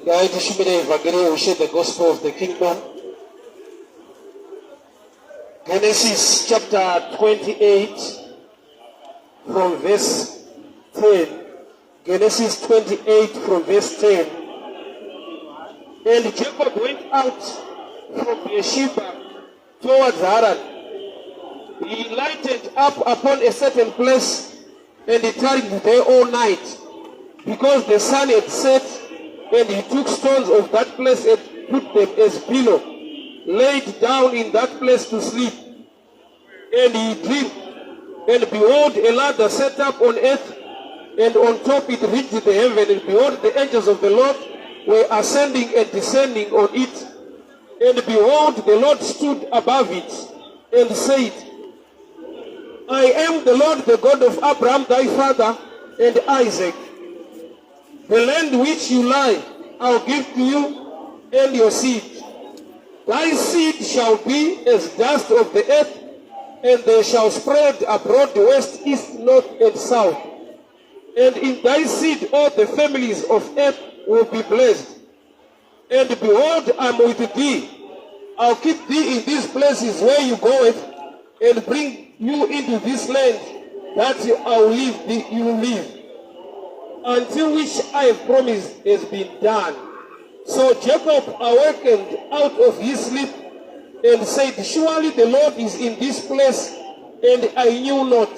Regai tishumire evhangeri yeushe, the gospel of the kingdom. Genesis chapter 28 from verse 10. Genesis 28 from verse 10. And Jacob went out from Beersheba towards Haran. He lighted up upon a certain place and he tarried there all night, because the sun had set, and he took stones of that place and put them as pillow, laid down in that place to sleep. And he dreamed, and behold, a ladder set up on earth, and on top it reached the heaven, and behold, the angels of the Lord were ascending and descending on it. And behold, the Lord stood above it and said, "I am the Lord, the God of Abraham thy father and Isaac. The land which you lie, I'll give to you and your seed. Thy seed shall be as dust of the earth, and they shall spread abroad west, east, north, and south. And in thy seed all the families of earth will be blessed. And behold, I'm with thee. I'll keep thee in these places where you goeth, and bring you into this land that I will leave thee, you will live, until which I have promised has been done." So Jacob awakened out of his sleep and said, "Surely the Lord is in this place, and I knew not."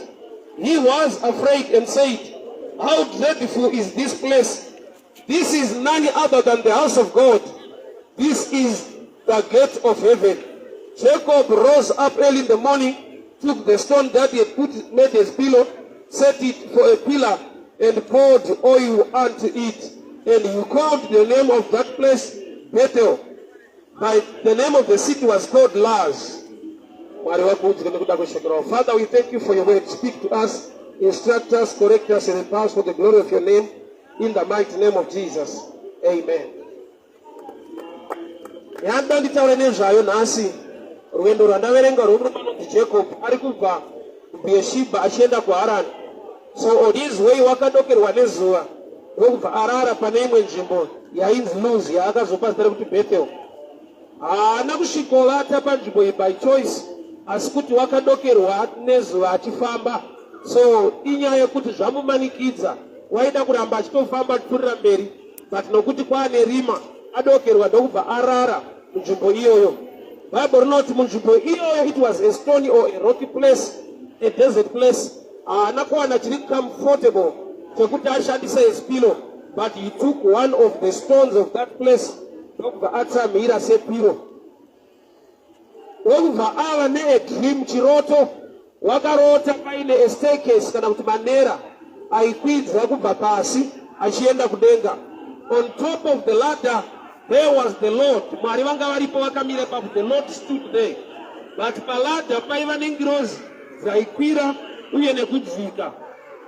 He was afraid and said, "How dreadful is this place! This is none other than the house of God. This is the gate of heaven." Jacob rose up early in the morning, took the stone that he had made as pillow, set it for a pillar, and poured oil unto it. And he called the name of that place Bethel. By the name of the city was called Luz. Mwari vakudzwe nekuda kweshoko ravo. Father, we thank you for your word. Speak to us, instruct us, correct us, and empower us for the glory of your name. In the mighty name of Jesus. Amen. Yanda nditaure nezvayo nhasi, rwendo rwandaverenga rwemurume anonzi Jacob, ari kubva kuBeersheba achienda kuHarani. So on his way wakadokerwa nezuva, ndokubva arara pane imwe nzvimbo yainzi Luz, yaakazopa zita rekuti Bethel. Haana kusvikovata panzvimbo iyi by choice, asi kuti wakadokerwa nezuva achifamba. So inyaya yekuti zvamumanikidza, waida kuramba achitofamba achipfuurira mberi, but nokuti kwaane rima, adokerwa, ndokubva arara munzvimbo iyoyo. Bhaibheri rinoti munzvimbo iyoyo it was a stony or a rocky place, a desert place. Haana kuwana chiri comfortable chekuti ashandise as pillow, but he took one of the stones of that place, ndokubva atsamhira sepillow, ndokubva ava neadream, chiroto. Wakarota paine astaircase, kana kuti manera aikwidza kubva pasi achienda kudenga. On top of the ladder there was the Lord. Mwari vanga varipo vakamira ipapo. The Lord stood there, but paladder paiva nengirozi dzaikwira uye nekudzika.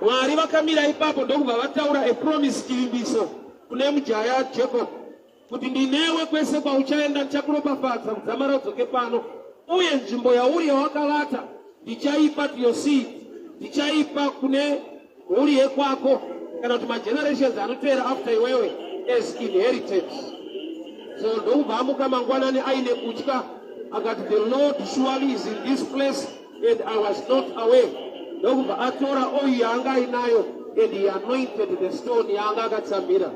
Mwari vakamira ipapo, ndokubva vataura a promise, chivimbiso kune mujaya Jacob, kuti ndinewe kwese kwauchaenda, ndichakuropafadza kudzamara udzoke pano, uye nzvimbo yauri yawakavata ndichaipa to your seed, ndichaipa kune mhuri yekwako, kana kuti magenerations anotevera after iwewe, as inheritance. So ndokubva amuka mangwanani aine kutya, akati, "The Lord surely is in this place and I was not aware." Ndokubva atora oil yaanga ainayo and he anointed the stone yaanga akatsamhira.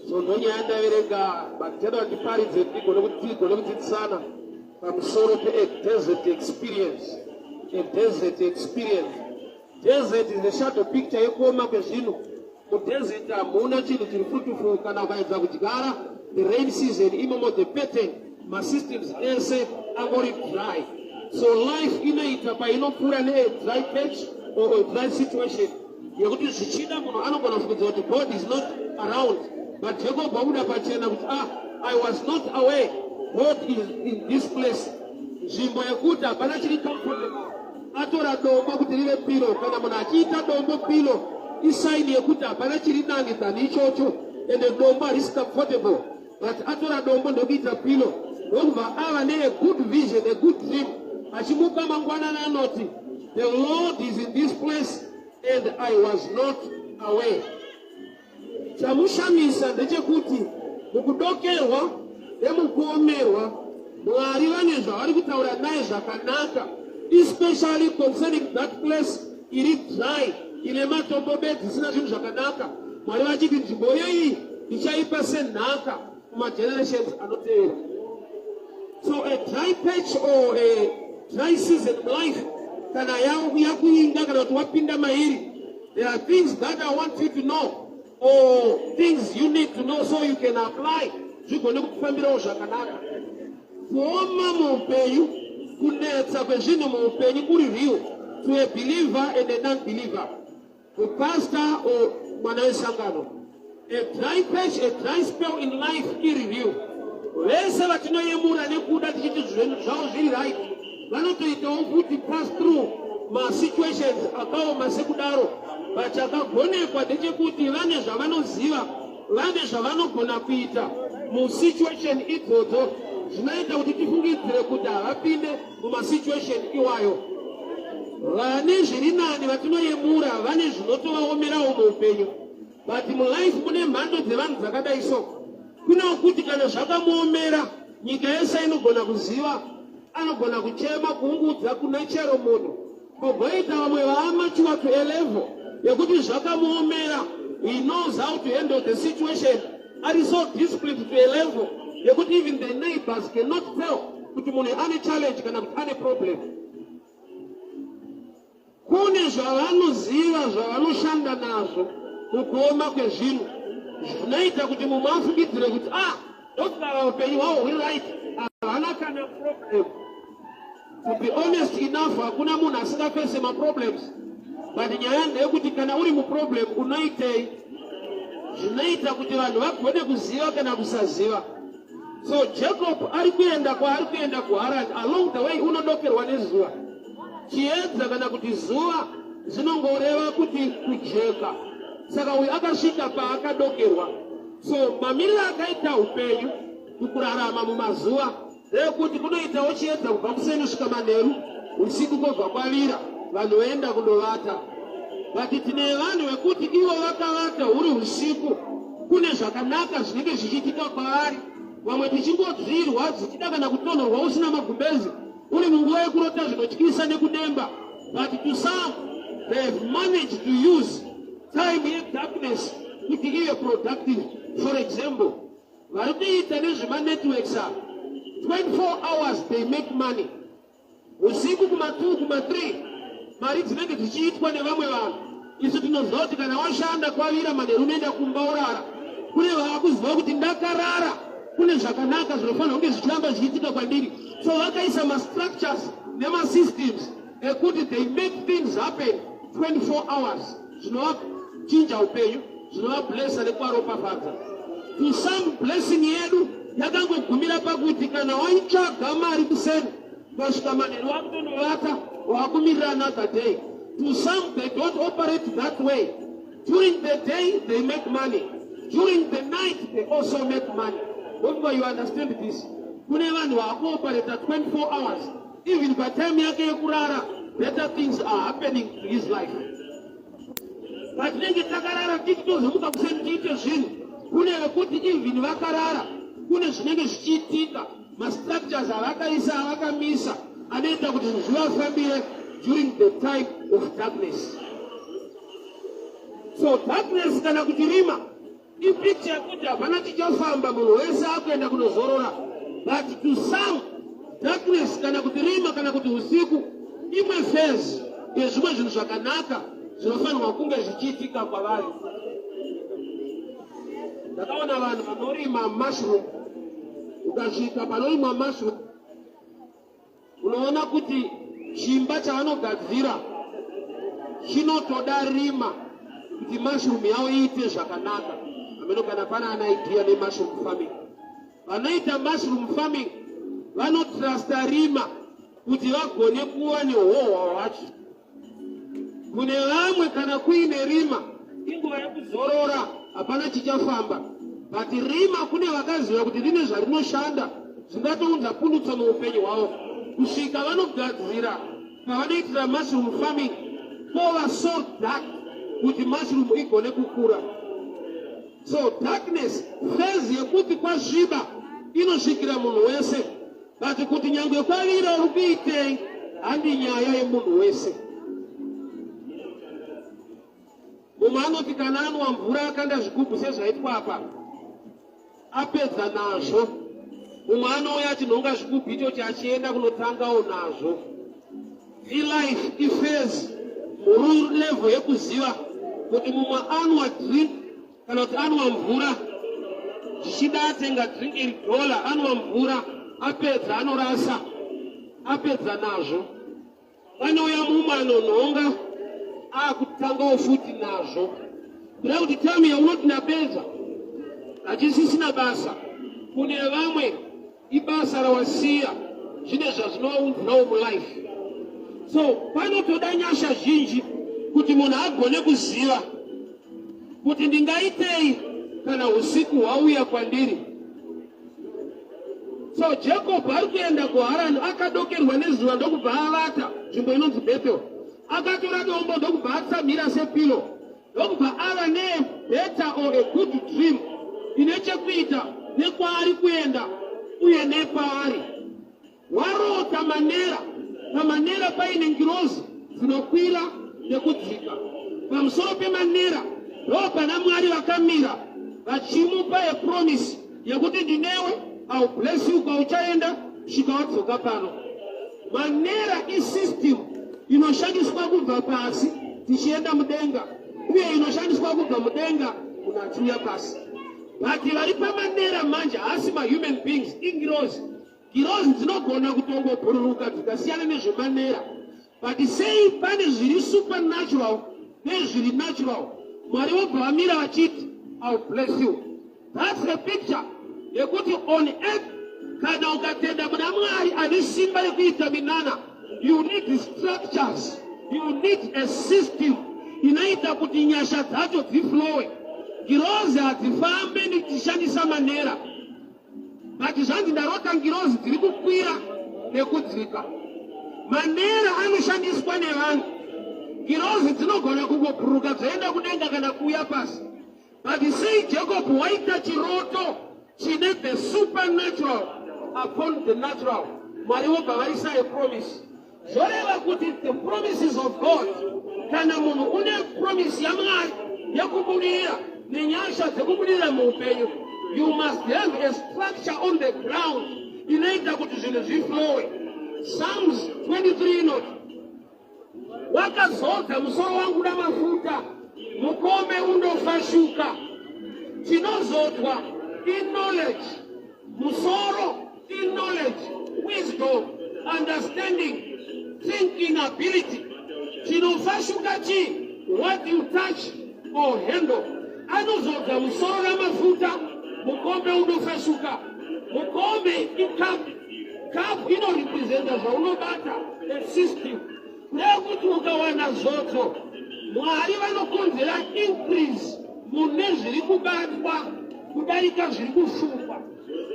So ndonyaya ndaverenga, but ndichada kuti ndiparidze tigone kudzidzisana pamusoro pe-desert experience. A desert experience. Desert is a shadow picture yekuoma kwezvinhu. Mudesert hamuna chinhu chiri fruitful. Kana ukaedza kudyara, the rain season imomo, the pattern, masystems ese angori dry. So life inoita painopfuura neadry patch or a dry situation yekuti zvichida munhu anogona kufungidzira kuti God is not around. But Jacob wabuda pachena kuti, "Ah, I was not aware God is in this place." Nzvimbo yekuti hapana chiri comfortable, atora dombo kuti rive pillow. Kana munhu achiita dombo pillow, isign yekuti hapana chiri nani than ichocho, ende dombo harisi comfortable, but atora dombo ndokuita pillow, ndokubva ava nea good vision, a good dream. Achimuka mangwanani anoti, "The Lord is in this place and I was not aware." Chamushamisa ndechekuti mukudokerwa nemukuomerwa, Mwari vane zvavari kutaura naye zvakanaka, especially concerning that place iri dry, ine matombo bedzi, isina zvinhu zvakanaka. Mwari vachiti nzvimbo yeyi ndichaipa senhaka kumagenerations anotevera. So a dry patch or a dry season life kana yakuinga kana kuti wapinda mairi, there are things that I want you to know or things you need to know so you can apply, zvigone kukufambirawo zvakanaka. Kuoma muupenyu, kunetsa kwezvinhu muupenyu kuri real to a believer and a non-believer, kupastor or mwana wesangano. A dry patch, a dry spell in life iri real. Vese vatinoyemura nekuda tichiti zvinhu zvavo zviri right vanotoitawo futi pass through masituations akaoma sekudaro, but chakagonekwa ndechekuti vane zvavanoziva, vane zvavanogona kuita musituation idzodzo zvinoita kuti tifungidzire kuti havapinde mumasituation iwayo. Vane zviri nani vatinoyemura vane zvinotovaomerawo muupenyu, but mulife mune mhando dzevanhu dzakadai. So kune kuti kana zvakamuomera, nyika yese inogona kuziva, anogona kuchema, kuungudza kuna chero munhu. Kogoita vamwe vaamature to a level yekuti zvakamuomera, he knows how to handle the situation, ari so disciplined to a level yekuti even the neighbors cannot tell kuti munhu ane challenge kana kuti ane problem. Kune zvavanoziva, zvavanoshanda nazvo mukuoma kwezvinhu, zvinoita kuti mumwe afungidzire kuti, "Ah, ndokugara upenyu hwavo huri right, havana kana problem." To be honest enough, hakuna munhu asingafese maproblems, but nyaya ndeyekuti kana uri muproblem unoitei? Zvinoita kuti vanhu vagone kuziva kana kusaziva. So Jacob ari kuenda kwaari kuenda kuHaran. Along the way unodokerwa nezuva. Chiedza kana kuti zuva zvinongoreva kuti kujeka. Saka uyu akasvika paakadokerwa. So mamiriro akaita upenyu mukurarama mumazuva ndeyekuti kunoitawo chiedza kubva kuseni kusvika manheru, usiku kwobva kwavira, vanhu voenda kundovata. But tine vanhu vekuti ivo vakavata huri usiku, kune zvakanaka zvinenge zvichiitika kwavari. Vamwe tichingodzirwa dzichida kana kutonhorwa, usina magumbezi, uri munguva yekurota zvinotyisa nekudemba. But to some, they have managed to use time yedarkness kuti ive productive. For example, vari kuita nezvemanetworks ava, 24 hours they make money. Usiku kuma2, kuma3, mari dzinenge dzichiitwa nevamwe vanhu. Isu tinoziva kuti kana washanda kwavira manheru unoenda kumba urara. Kune vaakuziva kuti ndakarara kune zvakanaka zvinofanira kunge zvichiramba zvichiitika kwandiri. So vakaisa mastructures nemasystems ekuti they make things happen 24 hours, zvinovachinja upenyu, zvinovablessa nekuvaropafadza. To some, blessing yedu yakangogumira pakuti kana waitsvaga mari kuseni, ukasvika manheru wakutonovata, wakumirira another day. To some, they don't operate that way. During the day they make money, during the night they also make money. Hope you understand this. Kune vanhu vaakuoperata 24 hours. Even patime yake yekurara, better things are happening to his life. Patinenge takarara tichitozomuka kuseni tiite zvinhu, kune vekuti even vakarara kune zvinenge zvichiitika, mastructures avakaisa, avakamisa, anoita kuti zvinhu zvivafambire during the time of darkness. So darkness kana kuti rima ipicture yekuti hapana chichafamba, munhu wese akuenda kunozorora. But to some, darkness kana kuti rima kana kuti usiku imwe phase yezvimwe zvinhu zvakanaka zvinofanirwa kunge zvichiitika kwavari. Ndakaona vanhu vanorima mushroom. Ukasvika panorimwa mushroom, unoona kuti chimba chavanogadzira chinotoda rima kuti mushroom yavo iite zvakanaka. Ameno kana pana ana idea nemushroom farming. Vanoita mushroom farming vanotrusta rima kuti vagone kuva nehohwa hwacho. Kune vamwe, kana kuine rima inguva yekuzorora, hapana chichafamba. But rima kune vakaziva kuti rine zvarinoshanda zvingatounza pundutso muupenyu hwavo, kusvika vanogadzira pavanoitira mushroom farming kova so dark kuti mushroom igone kukura. So darkness phase yekuti kwasviba inosvikira munhu wese, but kuti nyangwe kwavira uri kuitei handi nyaya yemunhu wese. Mumwe anoti kana anwa mvura akanda zvigubhu sezvaitwa apa, apedza nazvo. Mumwe anouya achinhonga zvigubhu ichochi achienda kunotangawo nazvo. Ilife iphase muru level yekuziva kuti mumwe anwa drink kana kuti anwa mvura, zvichida atenga drink iri dollar, anwa mvura apedza anorasa, apedza nazvo. Panouya mumwe anonhonga akutangawo futi nazvo. Kuda kuti tamu yaunoti ndapedza hachisisina basa, kune vamwe ibasa rawasiya zvine zvazvinovaunzirawo mulife. So panotoda nyasha zhinji kuti munhu agone kuziva kuti ndingaitei kana usiku hwauya kwandiri. So Jacob ari kuenda kuHarani, akadokerwa nezuva ndokubva avata nzvimbo inonzi Bethel. Akatora dombo ndokubva atsamhira sepillow, ndokubva ava nebetter or a good dream ine chekuita nekwaari kuenda uye nepaari. Warota manera, pamanera paine ngirozi dzinokwira nekudzika. Pamusoro pemanera ndo pana Mwari vakamira vachimupa a promise yekuti ndinewe, I will bless you kwauchaenda kusvika wadzoka pano. Manera isystem inoshandiswa kubva pasi tichienda mudenga, uye inoshandiswa kubva mudenga munhu achiuya pasi. But vari pamanera manje haasi mahuman beings, ingirozi. Ngirozi dzinogona kutongobhururuka dzikasiyana nezvemanera, but sei pane zviri supernatural nezviri natural, Mwari vobva vamira vachiti, "I will bless you." That's the picture yekuti on earth kana ukatenda muna Mwari ane simba rekuita minana, you need structures, you need a system inoita kuti nyasha dzacho dziflowe. Ngirozi hadzifambe ndichishandisa manera, but zvanzi ndarota ngirozi dziri kukwira nekudzika. Manera anoshandiswa nevanhu. Ngirozi dzinogona kungobhururuka dzoenda kudenga kana kuuya pasi, but sei Jacob waita chiroto chine the supernatural upon the natural, Mwari vobva vaisa a promise? Zvoreva kuti the promises of God, kana munhu une promise yaMwari yekubudirira nenyasha dzekubudirira muupenyu, you must have a structure on the ground inoita kuti zvinhu zviflowe. Psalms 23 inoti, "Wakazodza musoro wangu namafuta, mukombe unofashuka." Chinozodzwa iknowledge. Musoro iknowledge, wisdom, understanding, thinking ability. Chinofashuka chii? What you touch or handle. Anozodza musoro namafuta, mukombe unofashuka. Mukombe icup. Cup inorepresenta zvaunobata, a system. Nekuti ukawana zodzo, Mwari vanokonzera increase mune zviri kubatwa kudarika zviri kufungwa.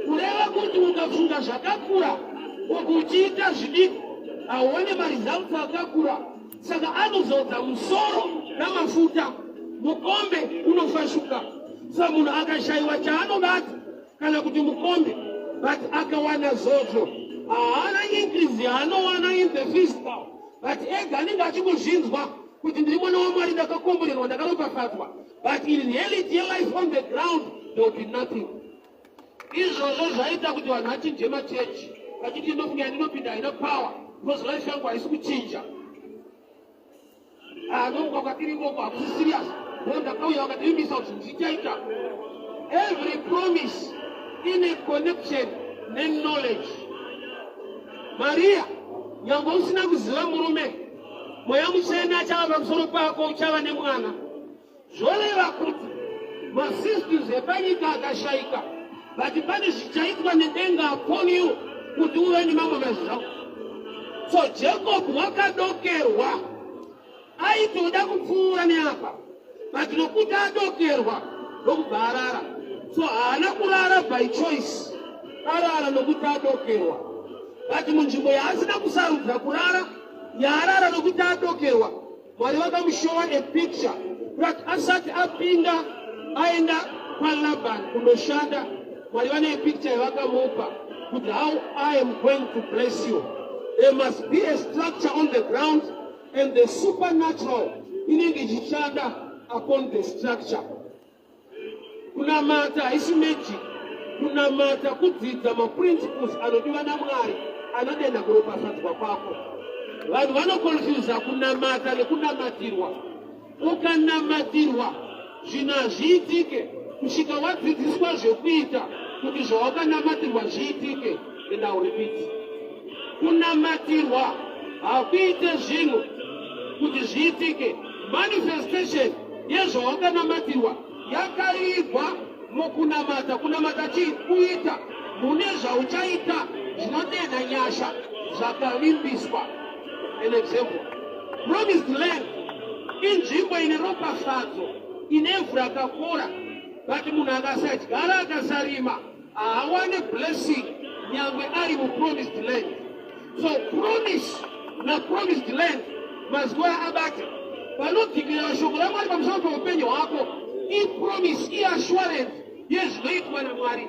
Kureva kuti ukafunga zvakakura uku uchiita zvidiki, hauone maresults akakura. Saka anozodza musoro namafuta, mukombe unofashuka. Sa munhu akashayiwa chaanobata kana kuti mukombe, but akawana zodzo, haana increase yaanowana in the physical, but ega anenge achingozvinzwa kuti ndiri mwana waMwari, ndakakomborerwa, ndakaropafadzwa, but in reality yelife on the ground there will be nothing. Izvozvo zvaita kuti vanhu vachinje machechi vachiti, "Ndofunga yandinopinda haina power because life yangu haisi kuchinja. Ndomuka kwatiri ikoko hakusi serious ndo ndakauya vakativimbisa kuti zvinhu zvichaita." Every promise ine connection neknowledge. Mariya, nyange usina kuziva murume, Mweya Mutsvene achava pamusoro pako, uchava nemwana. Zvoreva kuti masystems epanyika akashayika, but pane zvichaitwa nedenga upon you kuti uve nemamwe maresults. So Jacob wakadokerwa, aitoda kupfuura neapa, but nokuti adokerwa ndokubva arara. So haana kurara by choice, arara nokuti adokerwa. But munzvimbo yaasina kusarudza kurara, yaarara nokuti adokerwa, Mwari vakamushowa a picture kuti asati apinda aenda kwaLaban kundoshanda, Mwari vane picture yavakamupa kuti how I am going to bless you. There must be a structure on the ground and the supernatural inenge ichishanda upon the structure. Kunamata haisi magic. Kunamata kudzidza maprinciples anodiwa naMwari anodenda kuropafadzwa kwako. Vanhu vanokonfuza kunamata nekunamatirwa. Ukanamatirwa zvinhu hazviitike kusvika wadzidziswa zvekuita kuti zvawakanamatirwa zviitike. And I'll repeat. Kunamatirwa hakuite zvinhu kuti zviitike. Manifestation yezvawakanamatirwa yakarigwa mukunamata. Kunamata chii? Kuita mune zvauchaita zvinodenha nyasha zvakavimbiswa. An example, promised land inzvimbo ine ropafadzo, ine ivhu rakakora, but munhu akasadyara, akasarima, haawane blessing nyangwe ari mupromised land. So promise napromised land mazuva abate panodzikira shoko raMwari pamusoro peupenyu hwako ipromise, iassurance yezvinoitwa naMwari,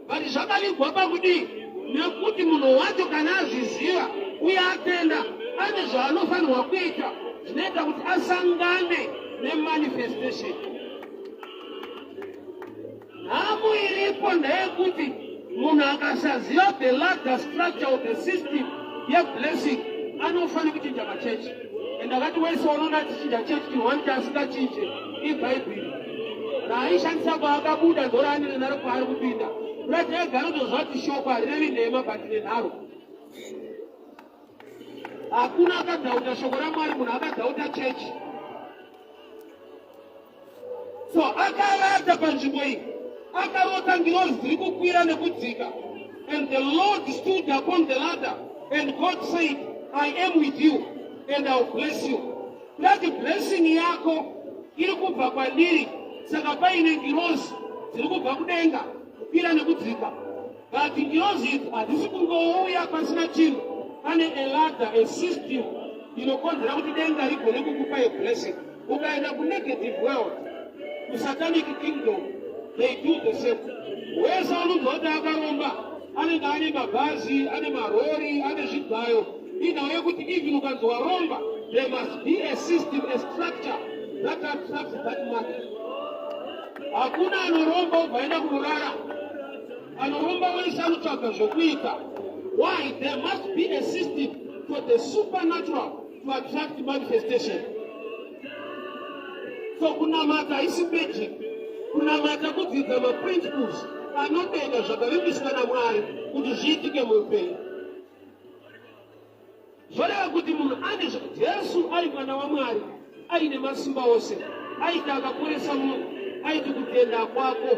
but zvakavigwa pakudii? Nekuti munhu wacho kana azviziva uye atenda, ane zvaanofanirwa kuita zvinoita kuti asangane nemanifestation. Nhamo iripo ndeyekuti munhu akasaziva the larger structure of the system yeblessing, anofanira kuchinja machechi. And akati wese unoona achichinja chechi, chinhu wani chaasingachinje ibhaibheri raaishandisa kwaakabuda, ndoraanine naro kwaari kupinda. Kurati ega anotoziva kuti shoko harirevi nhema, but nenharo. Hakuna akadhauta shoko raMwari, munhu akadhauta chechi. So akavata panzvimbo iyi, akarota ngirozi dziri kukwira nekudzika. And the Lord stood upon the ladder, and God said, "I am with you and I will bless you." Kurati blessing yako iri kubva kwandiri. Saka paine ngirozi dziri kubva kudenga kukwira nekudzika, but ngirozi idzi hadzisi kungouya pasina chinhu. Pane a ladder, a system inokonzera kuti denga rigone kukupa a blessing. Ukaenda kunegative world, kusatanic kingdom, they do the same. Wese unonzwa kuti akaromba anenge ane mabhazi, ane marori, ane zvigayo. Inhau yekuti even ukanzi waromba, there must be a system, a structure that attracts that money. Hakuna anoromba ubva aenda kunorara. Anoromba wese anotsvaga zvokuita. Why? There must be a system for the supernatural to attract manifestation. So kunamata haisi magic. Kunamata kudzidza maprinciples anodenga zvakavimbiswa naMwari kuti zviitike muupenyu. Zvoreva kuti munhu ane, Jesu ari mwana waMwari, aine masimba ose, aiti akaporesa munhu aiti, "Kutenda kwako."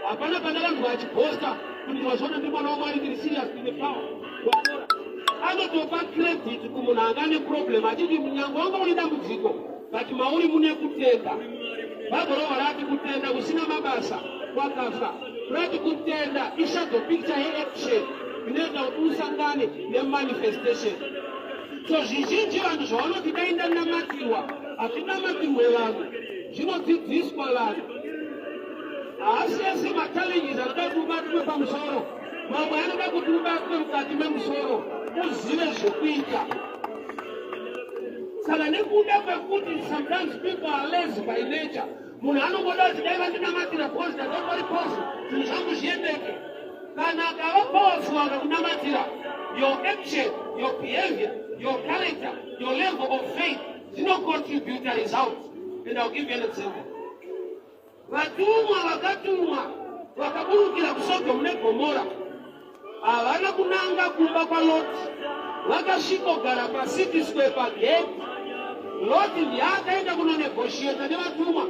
Hapana pandakanzwa achiboasta kuti, "Wazviona, ndi mwana waMwari, ndiri serious, ndine power, wapora." Anotopa credit kumunhu anga ane problem achiti, "Munyange wanga une dambudziko, but mauri mune kutenda." Bhaibheri rova rati kutenda kusina mabasa kwakafa. Rati kutenda ishadow picture yeaction inoita kuti usangane nemanifestation. So zvizhinji vanhu zvavanoti dai ndanamatirwa, hazvinamatirwe vanhu, zvinodzidziswa vanhu. Haasi ese machallenges anoda kuti ubatwe pamusoro. Mamwe anoda kuti ubatwe mukati memusoro, uzive zvekuita. Saka nekuda kwekuti sometimes people are lazy by nature, munhu anongoda kuti dai vandinamatira because ndandongori posi, zvinhu zvangu zviendeke. Kana akava powerful akakunamatira, your action, your behavior, your character, your level of faith zvinocontribute a result. And I'll give you an example. Vatumwa vakatumwa vakaburukira kuSodhomu neGomora havana kunanga kumba kwaLoti. Vakasvikogara pacity square pagate. Loti ndiye akaenda kunonegotiata nevatumwa: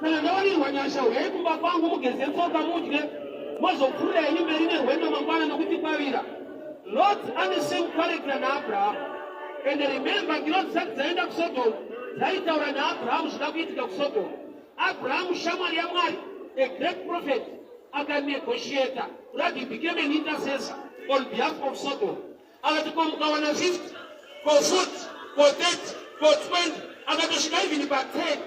"Kana ndawanirwa nyasha, uyai kumba kwangu mugeze tsoka, mudye, mozopfuurira henyu mberi nerwendo mangwana nokuti kwavira." Lot ane same character naAbrahamu. And remember, ngirozi dzisati dzaenda kuSodhomu dzaitaura naAbrahamu zvida kuitika kuSodhomu. Abrahamu, shamwari yaMwari, a great prophet, akanegotiata kuti he became an intercessor on behalf of Sodom. Akati, "Ko mukawana 50, ko 40, ko 30, ko 20?" Akatosvika even pa10.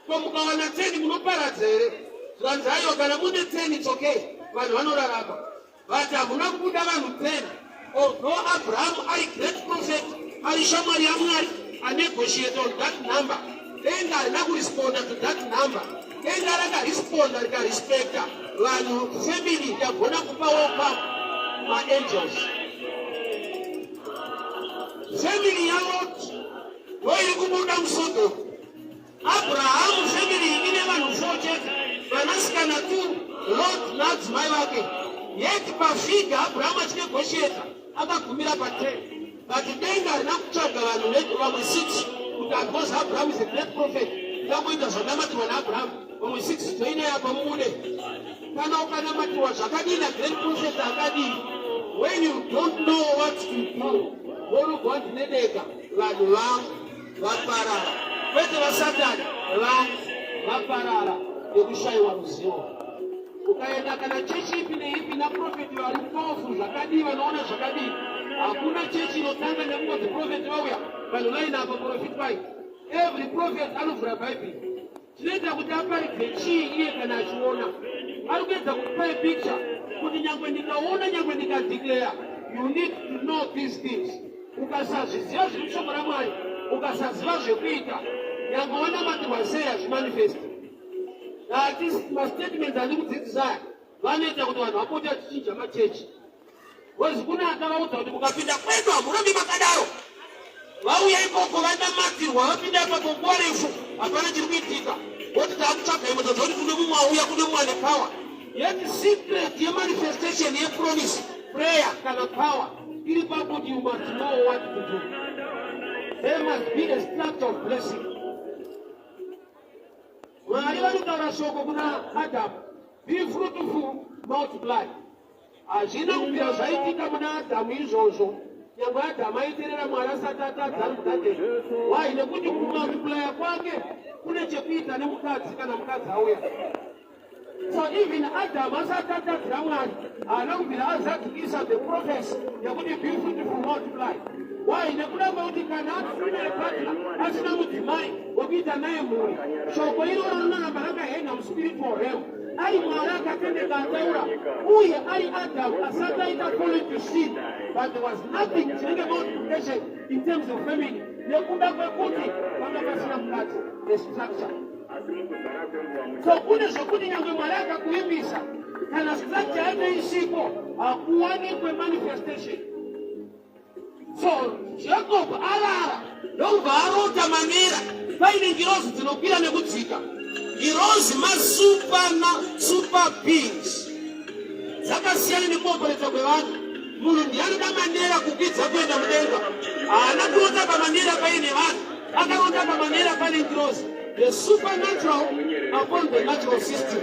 "Ko mukawana 10, munoparadza here?" Zvikanzi aiwa, kana mune 10 it's okay, vanhu vanorarama. But hamuna kubuda vanhu 10. Although Abraham ari great prophet, ari shamwari yaMwari, anegotiate on that number. Denga harina kuresponda to that number. Denga rakaresponda rikarespecta vanhu, family yagona kupa welcome maangels. Family yaLot ndoiri kubuda muSodom. Abrahamu family ine vanhu 4 chete, vanasikana 2, Lot nadzimai vake. Yet pafigure Abrahamu achinegotiata akagumira pa10, but denga harina kutsvaga vanhu vamwe 6 kuti because Abraham is a great prophet, ndakuita zvanamatirwa naAbraham, vamwe 6 joinai apa mubude. Kana ukanamatirwa zvakadii nagreat prophet akadii, when you don't know what to do, vonobva ndinedeka vanhu vangu vaparara, kwete vaSatani, vangu vaparara nekushayiwa ruzivo. Ukaenda kana chechi ipi neipi naprofeti vari powerful zvakadii, vanoona zvakadii, hakuna chechi inotanga nekungonzi profeti vauya, vanhu vainapa profit vai. Every prophet anovhura Bhaibheri. Chinoita kuti aparidze chii iye kana achiona? Ari kuedza kukupai picture kuti nyangwe ndikaona, nyangwe ndikadeclare, you need to know these things. Ukasazviziva zviri mushoko raMwari, ukasaziva zvekuita, nyangwe wanamatirwa sei, hazvimanifesti. Ati mastatements andi kudzidzisa aya vanoita kuti vanhu vapote vachichinja machechi. Because kune akavaudza kuti mukapinda kwedu hamurambi makadaro. Vauya ikoko, vanamatirwa, vapinda ipapo nguva refu, hapana chiri kuitika. Voti taakutsvaga imwe dzadza kuti kune mumwe auya, kune mumwe ane power. Yet secret yemanifestation yepromise, prayer kana power iri pakuti you must know what to do. There must be a structure of blessing. Mwari vanotaura shoko kuna Adamu, "Be fruitful, multiply." Hazvina kubvira zvaitika muna Adhamu izvozvo, nyangwe Adhamu aiteerera Mwari asati atadza ari mugadheni. Why? Nekuti kumultiplya kwake kune chekuita nemukadzi kana mukadzi auya. So even Adamu asati atadzira Mwari, haana kubvira azadzikisa the prophecy yekuti "Be fruitful, multiply." Why? Nekuda kwekuti kana asina partner, asina mudzimai wekuita naye mhuri, shoko iroro rinoramba rakahenga muspiritual realm. Ari Mwari akatendeka ataura, uye ari Adamu asati aita fall into sin, but there was nothing chinenge multiplication in terms of family nekuda kwekuti panga pasina mukadzi, the structure. So kune zvokuti nyangwe Mwari akakuvimbisa, kana structure yacho isipo, hakuwanikwe manifestation. So Jacob arara, ndokubva arota manera paine ngirozi dzinokwira nekudzika. Ngirozi masuper na super beings, dzakasiyana nekuopereta kwevanhu. Munhu ndianoda manera kukwidza kuenda mudenga. Haana kurota pamanera paine vanhu, akarota pamanera pane ngirozi, the supernatural upon the natural system.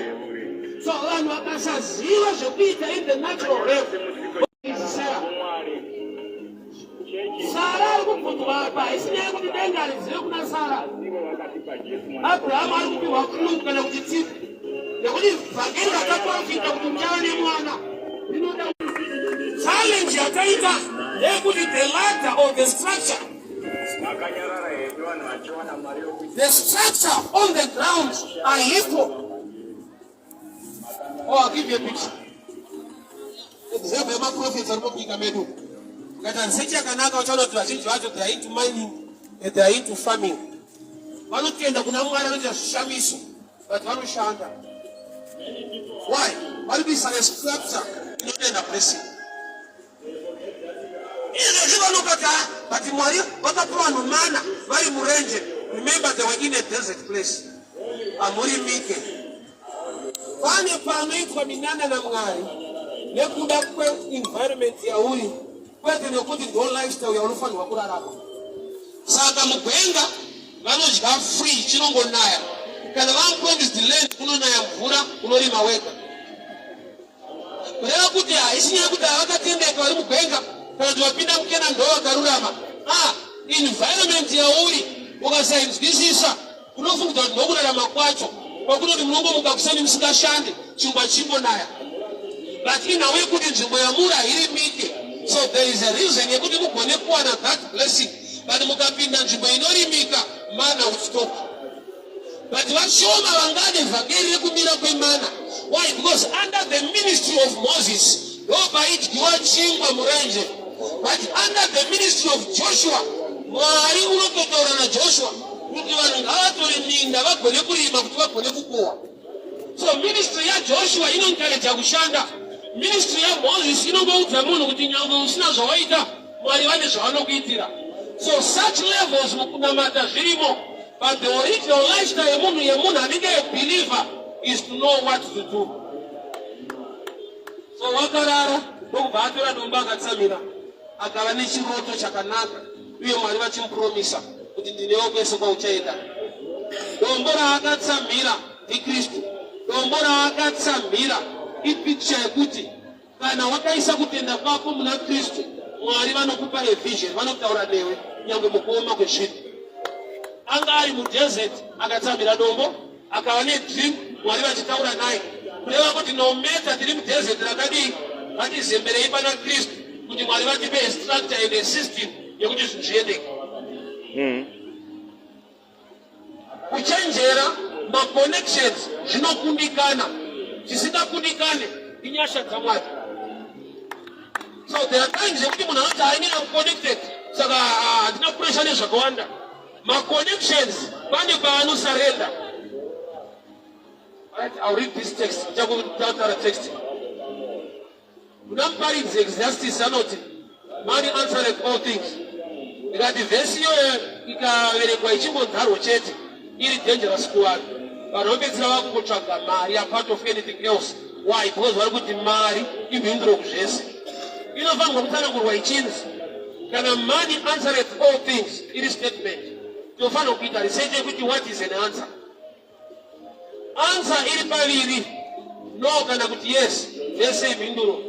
So vanhu vakasaziva zvekuita in the natural realm. Sarah, Sara ari kubvunzwa apa. Haisi nyaya yekuti denga harizive kuna Sara. Abrahamu ari kupiwa clue kana kuti tip nekuti vhangeri rakaprofita kuti muchava nemwana rinoda. Challenge yataita ndeyekuti the ladder or the structure, Makanyarara hedu vanhu vachiwana mari yokuti the structure on the ground haipo. Oh, I'll give you a picture. Example yemaprofets ari munyika medu. Ukaita research yakanaka, uchaona kuti vazhinji vacho, they are into mining and they are into farming. Vanotenda kuna Mwari, vanoita zvishamiso, but vanoshanda. Why? Vari kuisa structure inotenda blessing. Izvozvi vanokati, "Ah, but Mwari vakapa vanhu mana vari murenje." Remember, they were in a desert place, hamurimike. Pane panoitwa minana naMwari nekuda kweenvironment yauri, kwete nekuti ndo lifestyle yaunofanirwa kurarama. Saka mugwenga vanodya free, chinongonaya. Kana vamupromised land, kunonaya mvura, unorima wega. Kureva kuti haisi nyaya yekuti havakatendeka vari mugwenga kana kuti vapinda muKenani ndo vakarurama. Ah, environment yauri ukasainzwisisa, unofungidzwa kuti ndokurarama kwacho kwakunoti munongomuka kuseni musingashande, chingwa chingonaya. But inhau yekuti nzvimbo yamuri hairimike, so there is a reason yekuti mugone kuwana that blessing. But mukapinda nzvimbo inorimika, mana will stop. But vashoma vangade vhangeri rekumira kwemana. Why? Because under the ministry of Moses ndopaidyiwa chingwa murenje, but under the ministry of Joshua, Mwari unototaura naJoshua kuti vanhu ngavatore minda vagone kurima kuti vagone kukohwa. So ministry yaJoshua inoencourage kushanda. Ministry yaMoses inongoudza munhu kuti nyangwe usina zvawaita, Mwari vane zvavanokuitira. So such levels mukunamata zvirimo, but the original lifestyle yemunhu anenge a believer is to know what to do. So wakarara ndokubva atora dombo akatsamira, akava nechiroto chakanaka, uye Mwari vachimupromisa kuti ndinewo kwese kwauchaenda. Dombo raakatsamira ndiKristu. Dombo raakatsamira ipicture yekuti kana wakaisa kutenda kwako muna Kristu, Mwari vanokupa a vision, vanotaura newe nyangwe mukuoma kwezvinhu. Anga ari mudesert akatsamira dombo, akava nedream, Mwari vachitaura naye, kureva kuti no matter tiri mudesert rakadii, ngatizemberei pana Kristu kuti Mwari vatipe a structure and a system yekuti zvinhu zviendeke. Kuchenjera, maconnections zvinokundikana, chisingakundikane inyasha dzaMwari. So there are times yekuti munhu anoti hainina connected, saka handina pressure nezvakawanda. Maconnections pane paanosarenda. Right, I'll read this text. Ndichakutaura text. Kuna Muparidzi, Ecclesiastes anoti, "Money answereth all things." Ndikati vhesi iyoyo ikaverengwa ichingonzarwo chete, iri dangerous kuvanhu. Vanhu vopedzisira vakungotsvaga mari apart of anything else. Why? Because vari kuti mari imhinduro kuzvese. Inofanirwa kutsanangurwa ichinzi kana money answereth all things iri statement, tinofanirwa kuita research yekuti what is an answer. Answer iri paviri, no kana kuti yes, zvese imhinduro.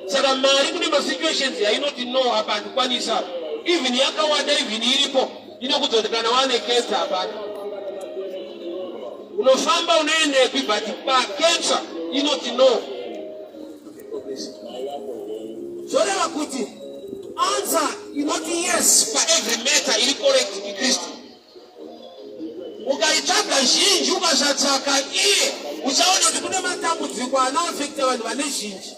Saka mari kune masituations yainoti no, apa handikwanisa, even yakawanda, even iripo, inokudza kuti kana wane cancer hapana unofamba unoendepi, but pacancer inoti no. Zvoreva kuti answer inoti yes paevery matter iri correct iKristu. Ukaitsvaga zhinji, ukasatsvaka iye, uchaona kuti kune matambudziko anoafekta vanhu vane zhinji,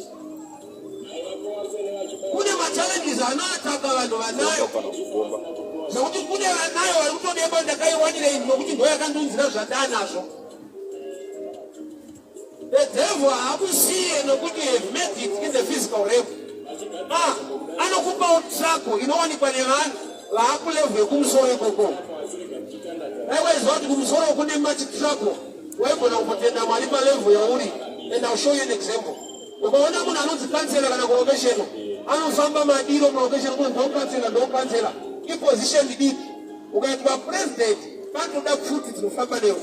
kune machallenges anoataka vanhu vanayo, zvekuti kune vanayo vari kutodemba, ndakaiwanirei, nokuti ndo yakandunzira zvandaanazvo. The devil haakusiye nokuti you have made it in the physical realm. Ah, anokupawo trouble inowanikwa nevanhu vaakulevel yekumusoro ikoko. Dai waiziva kuti kumusoro kune much trouble, waigona kutenda Mwari palevel yauri. And I'll show you an example. Ukaona munhu anonzi kansela kana kulocation, anofamba madiro mulocation kuti ndokansela, ndokansela, iposition diki. Ukaitwa president, panoda pfuti dzinofamba newe.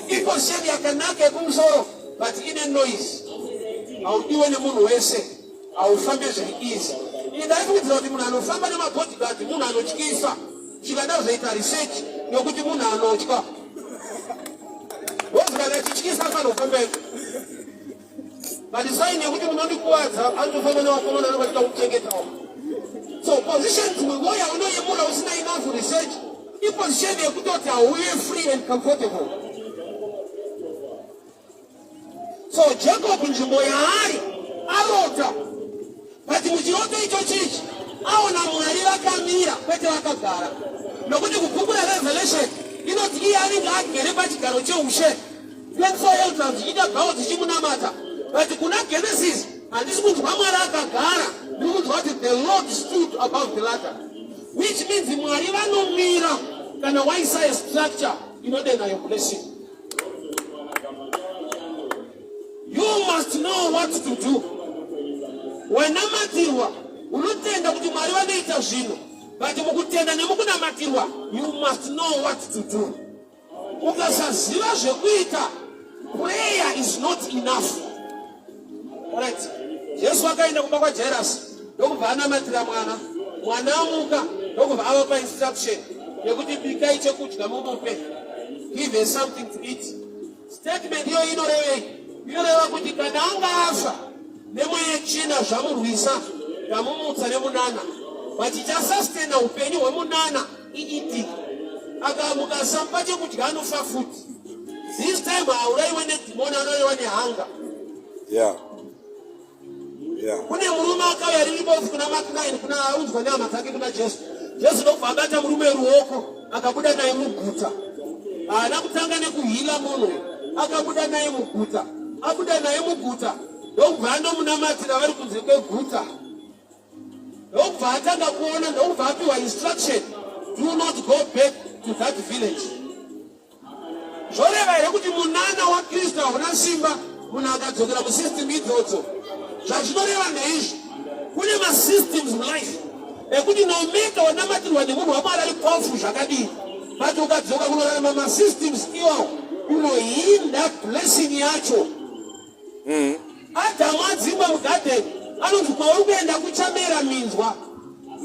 Iposition yakanaka yekumusoro, but ine noise, haudiwe nemunhu wese, haufambe zviri easy. Ndaifungidzira kuti munhu anofamba nemabodyguard munhu anotyisa. Chikada zoita research nokuti munhu anotya wozi kana achityisa afanira kufamba ega, but sign yekuti munondikuvadza, anotofamba nevakomana anobatika kuchengetawo. So position dzimwe nguva yaunoyemura usina enough research, iposition yekutoti hauve free and comfortable. So Jacob, nzvimbo yaari, arota, but muchiroto icho chichi aona Mwari vakamira kwete vakagara, nokuti kubhuku raRevelation inoti iye anenge agere pachigaro cheushe, 24 elders dzichiita bhao dzichimunamata. But kuna Genesis handisi kunzwa Mwari akagara, ndiri kunzwa kuti the Lord stood above the ladder, which means Mwari vanomira kana waisa a structure inodenha your blessing. You must know what to do. Wanamatirwa, unotenda kuti Mwari vanoita zvinhu, but mukutenda nemukunamatirwa you must know what to do. Ukasaziva zvekuita, prayer is not enough. Alright, Jesu akaenda kumba kwaJairus, ndokubva anamatira mwana. Mwana amuka, ndokubva avapa instruction yekuti bikai chekudya mumupe, give her something to eat. Statement iyo inorevei? Inoreva kuti kana anga afa nemweya yetsvina zvamurwisa, ndamumutsa nemunana, but chasustaina upenyu hwemunana ieating. Akamuka, samupa chekudya, anofa futi. This time hauraiwe nedhimoni, anouraiwa nehunger. Kune murume akauya riri bofu kuna Mark 9, kuna aunzwa nehama dzake kuna Jesu. Jesu ndokubva abata murume ruoko, akabuda naye muguta. Haana kutanga nekuheala munhu, akabuda naye muguta. Abuda naye muguta, ndokubva andomunamatira vari kunze kweguta. Ndokubva atanga kuona, ndokubva apiwa instruction: "Do not go back to that village." Zvoreva here kuti munana waKristu hauna simba munhu akadzokera musystem idzodzo? Zvazvinoreva ndeizvi: kune masystems mulife ekuti no matter wanamatirwa nemunhu waMwari ari powerful zvakadii, but ukadzoka kunorarama masystems iwawo, unohinda blessing yacho. Adhamu adzingwa mugadheni, anonzi kwauri kuenda kuchamera minzwa.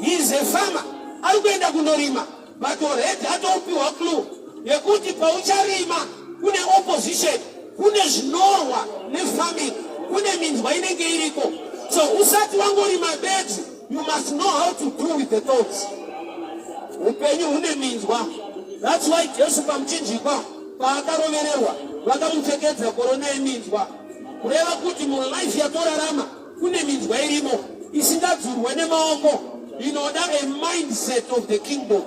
He is a farmer, ari kuenda kundorima, but already atoupiwa clue yekuti paucharima kune opposition, kune zvinorwa nefarming, kune minzwa inenge iriko. So usati wangorima bedzi, you must know how to do with the thorns. Upenyu hune minzwa. That's why Jesu pamuchinjikwa paakarovererwa, vakamupfekedza korona yeminzwa, kureva kuti mulife yatorarama kune minzwa irimo isingadzurwe nemaoko, inoda a mindset of the kingdom.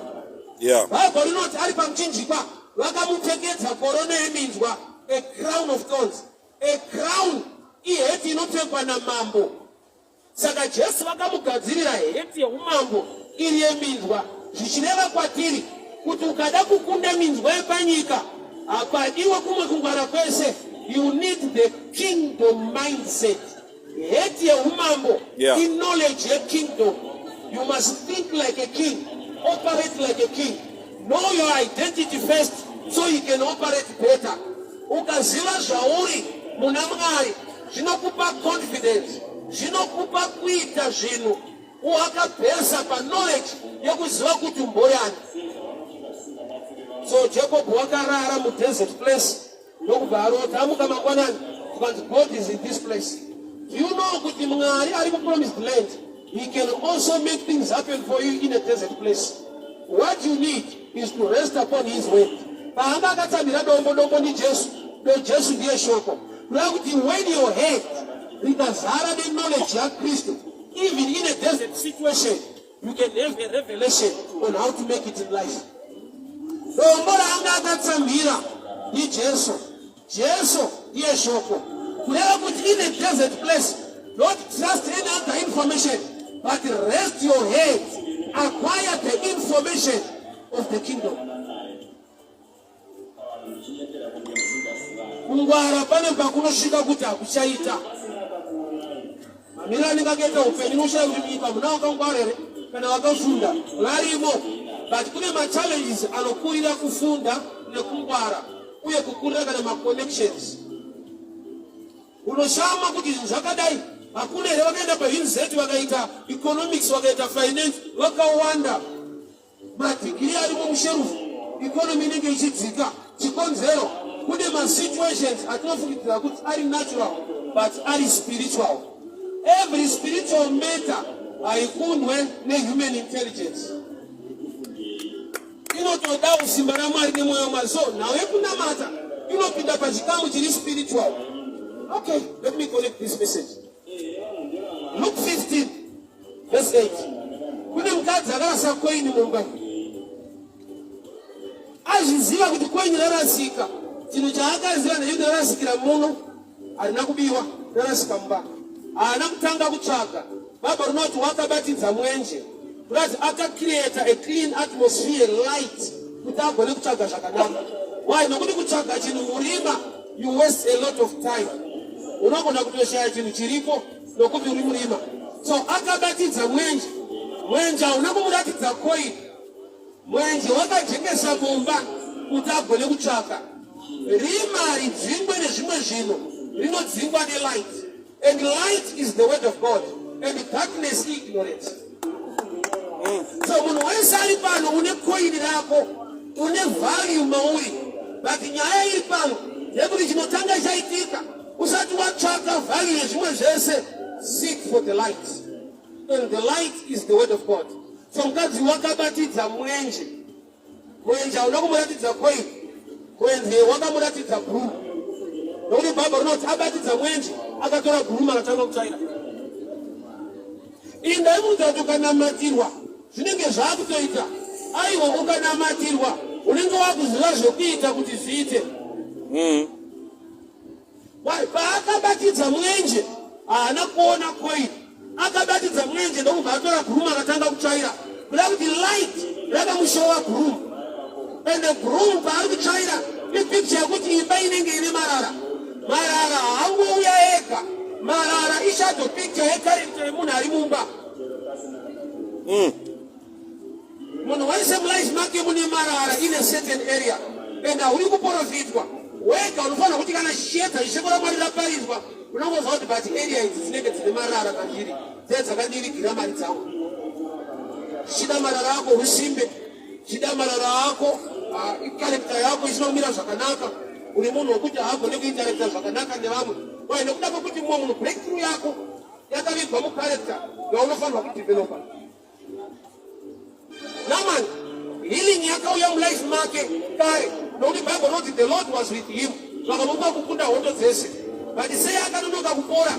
Bhaibheri rinoti ari pamuchinjikwa vakamupfekedza korona yeminzwa, a crown of thorns. A crown iheti inopfekwa namambo. Saka Jesu vakamugadzirira heti yeumambo iri yeminzwa, zvichireva kwatiri kuti ukada kukunda minzwa yepanyika, hapadiwe kumwe kungwara kwese. You need the kingdom mindset. Heti yeumambo iknowledge yekingdom. You must think like a king, operate like a king, know your identity first so you can operate better. Ukaziva zvauri muna Mwari, zvinokupa confidence, zvinokupa kuita zvinhu wakabhesa paknowledge yekuziva kuti umboyani. So Jacob wakarara mudesert place, ndokubva arota. Amuka mangwanani, kukanzi, "God is in this place." Do you know kuti Mwari ari mupromised land, he can also make things happen for you in a desert place? What you need is to rest upon his word. Paanga akatsamira dombo, dombo ndiJesu, do Jesu ndiye shoko. Kureva kuti when your head rikazara neknowledge yaKristu, even in a desert situation you can have a revelation on how to make it in life. Dombo raanga akatsamira ndiJesu, Jesu ndiye shoko, kureva kuti in a desert place, don't trust any other information but rest your head, acquire the information of the kingdom. Kungwara pane pakunosvika kuti hakuchaita. Mamiriro anenge akaita upenyu, unoshaya kuti munyika muna wakangwara here kana wakafunda. Varimo, but kune machallenges anokurira kufunda nekungwara uye kukurira kana maconnections. Unoshama kuti zvinhu zvakadai hakuna here vakaenda paUniversity, vakaita economics, vakaita finance, vakawanda, madhigiri arimo musherufu, economy inenge ichidzika. Chikonzero, kune masituations atinofungidzira kuti ari natural but ari spiritual. Every spiritual matter haikundwe nehuman intelligence, inotoda usimba raMwari nemwoyo waMwari. So nhau yekunamata inopinda pachikamu chiri spiritual. Okay, let me connect this message. Luke 15 verse 8. Kune mukadzi akarasa koini mumba. Azviziva kuti koini rarasika. Chinhu chaakaziva ndechekuti rarasikira muno, harina kubiwa, rarasika mumba. Haana kutanga kutsvaga. Bhaibheri rinoti wakabatidza mwenje, kuratidza akacreata a clean atmosphere, light, kuti agone kutsvaga zvakanaka. Why? Nokuti kutsvaga chinhu murima, you waste a lot of time. Unogona kutoshaya chinhu chiripo nokuti uri murima. So akabatidza mwenje. Mwenje hauna kumuratidza koini. Mwenje wakajekesa mumba kuti agone kutsvaka. Rima ridzingwe nezvimwe zvinhu, rinodzingwa nelight, and light is the word of God, and darkness, ignorance. So munhu wese ari pano une koini rako, une value mauri, but nyaya iri pano ndekuti chinotanga chaitika, usati watsvaka value yezvimwe zvese, seek for the light, and the light is the word of God. So mukadzi wakabatidza mwenje. Mwenje hauna kumuratidza koini. Mwenje wakamuratidza broom, nokuti Bhaibheri rinoti abatidza mwenje akatora broom akatanga kutsvaira. Iyi ndaimuudza kuti ukanamatirwa zvinenge zvakutoita. Aiwa, ukanamatirwa unenge wakuziva zvekuita kuti zviite. Why? Paakabatidza mwenje haana kuona coin, akabatidza mwenje ndokubva atora broom akatanga kutsvaira, kuda kuti light rakamushowa broom. And the broom paari kutsvaira ipicture yekuti imba inenge ine marara. Marara haangouya ega, marara ishadow picture yecharacter yemunhu ari mumba. Munhu wese mulife make mune marara in a certain area, and hauri kuprofitwa wega. Unofanira kuti kana chiedza shoko raMwari raparidzwa, unongozva kuti but area idzi dzinenge dzine marara kazviri dzee dzakandirigira mari dzangu. Zvichida marara ako usimbe, zvichida marara ako icharacter yako isina kumira zvakanaka. Uri munhu wekuti haagone kuinteracta zvakanaka nevamwe. Why? Nekuda kwekuti mumwe munhu breakthrough yako yakavigwa mucharacter yaunofanirwa kudevelopa. Naaman, healing yakauya mulife make kare, nokuti Bible rinoti the Lord was with him, vakamupa kukunda hondo dzese. But sei akanonoka kupora?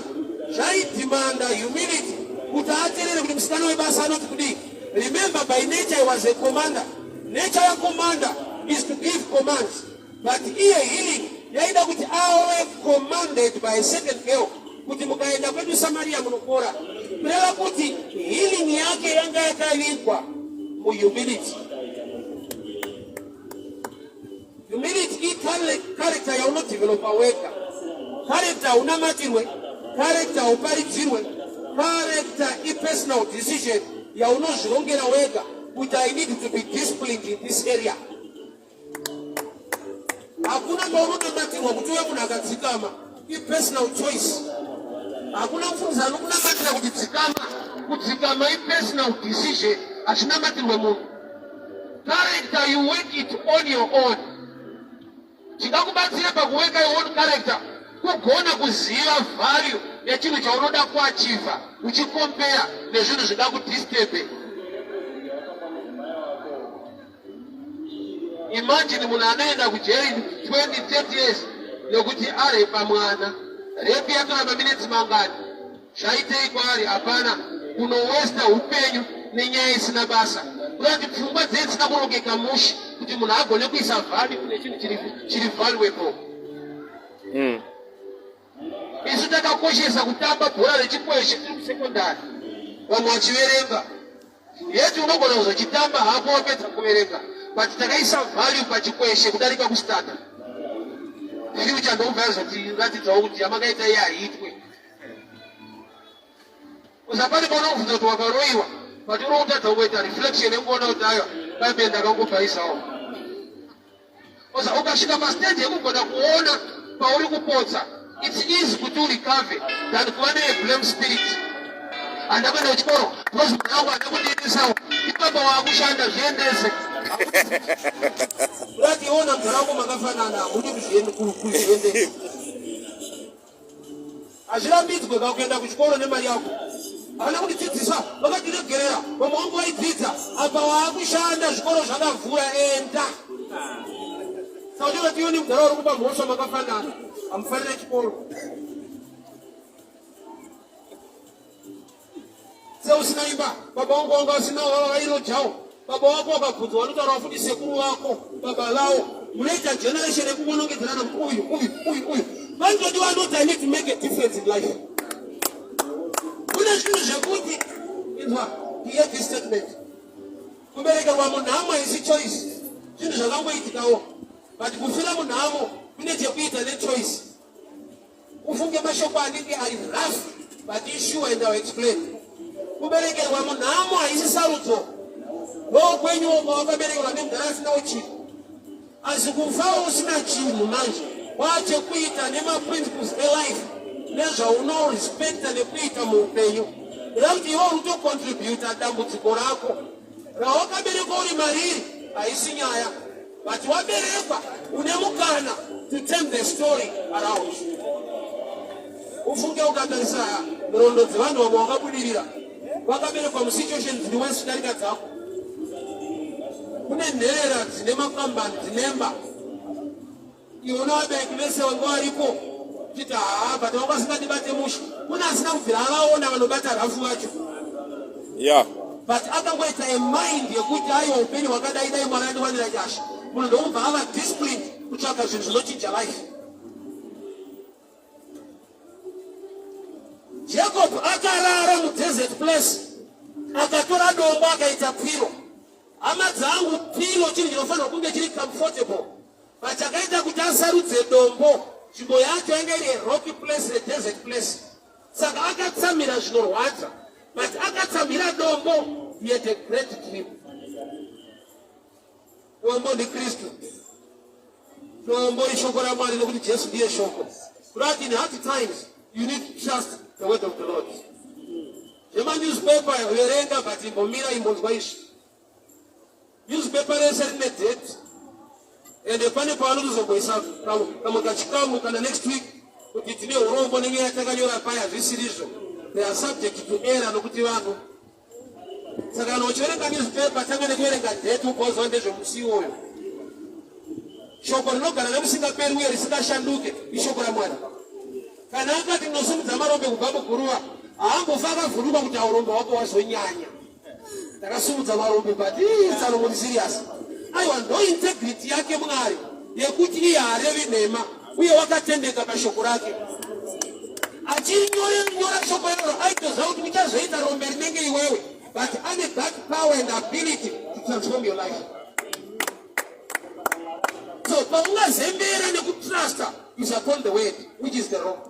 Zvaidhimanda humility kuti aterere kuti musikana webasa anoti kudii. Remember, by nature he was a commander. Nature yacommander is to give commands, but iye healing yaida kuti ave commanded by a second girl kuti mukaenda kwedu Samaria munopora. Kureva kuti healing yake yanga yakavigwa muhumility. Humility icharacter yaunodevelopa wega. Character haunamatirwe, character hauparidzirwe, character ipersonal decision yaunozvirongera wega kuti I need to be disciplined in this area. Hakuna paunonamatirwa kuti uve munhu akadzikama, ipersonal choice. Hakuna mufundisi anokunamatira kuti dzikama. Kudzikama ipersonal decision, hazvinamatirwe munhu. Character, you work it on your own. Chingakubatsira pakuweka your own character kugona kuziva value yechinhu chaunoda kuachieva, uchicompare nezvinhu zvingakudisturbe. Imagine munhu anoenda kujeri 20 30 years nekuti arepa mwana. Rape yatora maminitsi mangani? Zvaitei kwaari? Hapana. Unowesta upenyu nenyaya isina basa, kuda kuti pfungwa dzee dzisina kurongeka mushe kuti munhu agone kuisa value kune chinhu chiri valuable. Isu takakoshesa kutamba bhora rechikweshe tiri kusekondari, vamwe vachiverenga. Yeti unogona kuzochitamba hako wapedza kuverenga, but takaisa value pachikweshe kudarika kustata future. Ndokubva yazotiratidzawo kuti yamakaita iye haitwe. Usapane paunobvunza kuti wakaroyiwa, but uri kutadza kungoita reflection yekuona kuti aiwa, bhaibheri ndakangobvaisawo. Ukasvika pastage yekugona kuona pauri kupotsa, it's easy kuti urecover than kuva neblame spirit. Handa kuenda kuchikoro because munhu wangu handa kundiendesawo. Ipapa waakushanda, zviendese. Urati iona mudhara wako makafanana, hamudi kuzviendesa. Hazvirambidzwe kakuenda kuchikoro nemari yako. Havana kundidzidzisa, vakatiregerera. Vamwe vangu vaidzidza, apa waakushanda, zvikoro zvakavhura, enda. Saka uchinoti iwe nemudhara uri kupa mhosva makafanana, hamufarire chikoro. Seusina imba, baba vangu vanga vasina, vairojawo. Baba wako wakabvunzwa vanotaura futi sekuru vako, baba vavo. Munoita generation yekungonongedzerana kuti uyu, uyu, uyu, uyu. Vanotodiwa anoti I need to make a difference in life. Kune zvinhu zvekuti, inzwa, hear this statement: kuberekerwa munhamo haisi choice, zvinhu zvakangoitikawo, but kufira munhamo kune chekuita nechoice. Ufunge mashoko anenge ari rough, but isure, and I'll explain. Kuberekerwa munhamo haisi sarudzo. Ndokwenyu uko wakaberekerwa nemudhara asinawo chinhu, asi kufawo usina chinhu manje kwachekuita nemaprinciples elife nezvaunorespecta nekuita muupenyu. Kuda kuti iwe uri kutocontributa dambudziko rako rawakaberekwa uri mariri haisi nyaya, but waberekwa une mukana to turn the story around. Ufunge, ukatarisa nhoroondo dzevanhu vamwe vakabudirira, vakaberekwa musituation dziri worse kudarika dzako. Kune nherera dzine makambani, dzinemba. Iwe unovabereki vese vanga varipo chiti haa but vanga vasingandibate mushe. Kune asina kubvira avaona vanobata rafu vacho. Yeah. But akangoita a mind yekuti aiwa upenyu hwakadai dai Mwari andiwanira nyasha. Munhu ndokubva ava disciplined kutsvaga zvinhu zvinochinja life. Jacob akarara mudesert place akatora dombo akaita piro. Hama dzangu, piro chinhu chinofanirwa kunge chiri comfortable. But chakaita kuti asarudze dombo, nzvimbo yacho yanga iri a rocky place, a desert place. Saka akatsamira zvinorwadza, but akatsamira dombo, he had a great dream. Dombo ndiKristu. Dombo ishoko raMwari nekuti Jesu ndiye shoko. Kurati in hard times you need to trust the word of the Lord. Zvemanewspaper verenga but imbomira imbonzwa izvi. Newspaper rese rine date ende pane pavanotozomboisa kamwe kachikamu kana next week kuti tine urombo nenyaya yatakanyora paya hazvisirizvo. They are subject to error nokuti vanhu Saka kana uchiverenga newspaper tanga nekuverenga date ugoziva ndezvemusi iwoyo. Shoko rinogara nekusingaperi uye risingashanduke ishoko raMwari. Kana akati ndinosimudza marombe kubva muguruva, haambofa akavhunduka kuti aurombe hwako wazonyanya. Ndakasimudza marombe but tsano muri serious. Aiwa ndo integrity yake Mwari yekuti iye haarevi nhema uye wakatendeka pashoko rake. Achinyora shoko iroro aitoziva kuti uchazoita rombe rinenge iwewe but ane that power and ability to transform your life. So paungazembera nekutrusta is upon the word which is the rock.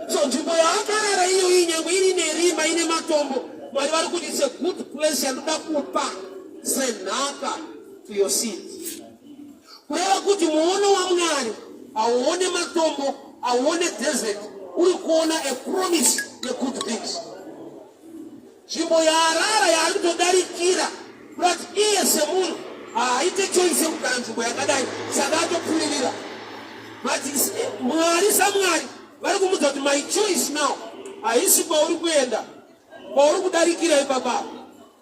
So nzvimbo yaakarara iyoyi nyangwe iri nerima ine matombo, Mwari vari kuti it's a good place yandoda kupa senhaka to your seed. Kureva kuti muono waMwari hauone matombo, hauone desert, uri kuona a promise yegood things. Nzvimbo yaarara yaari kutodarikira kurati iye semunhu haaite choice yekugara nzvimbo yakadai saka atopfuririra. But Mwari saMwari vari kumudza kuti my choice now haisi kwauri kuenda kwauri kudarikira ipapa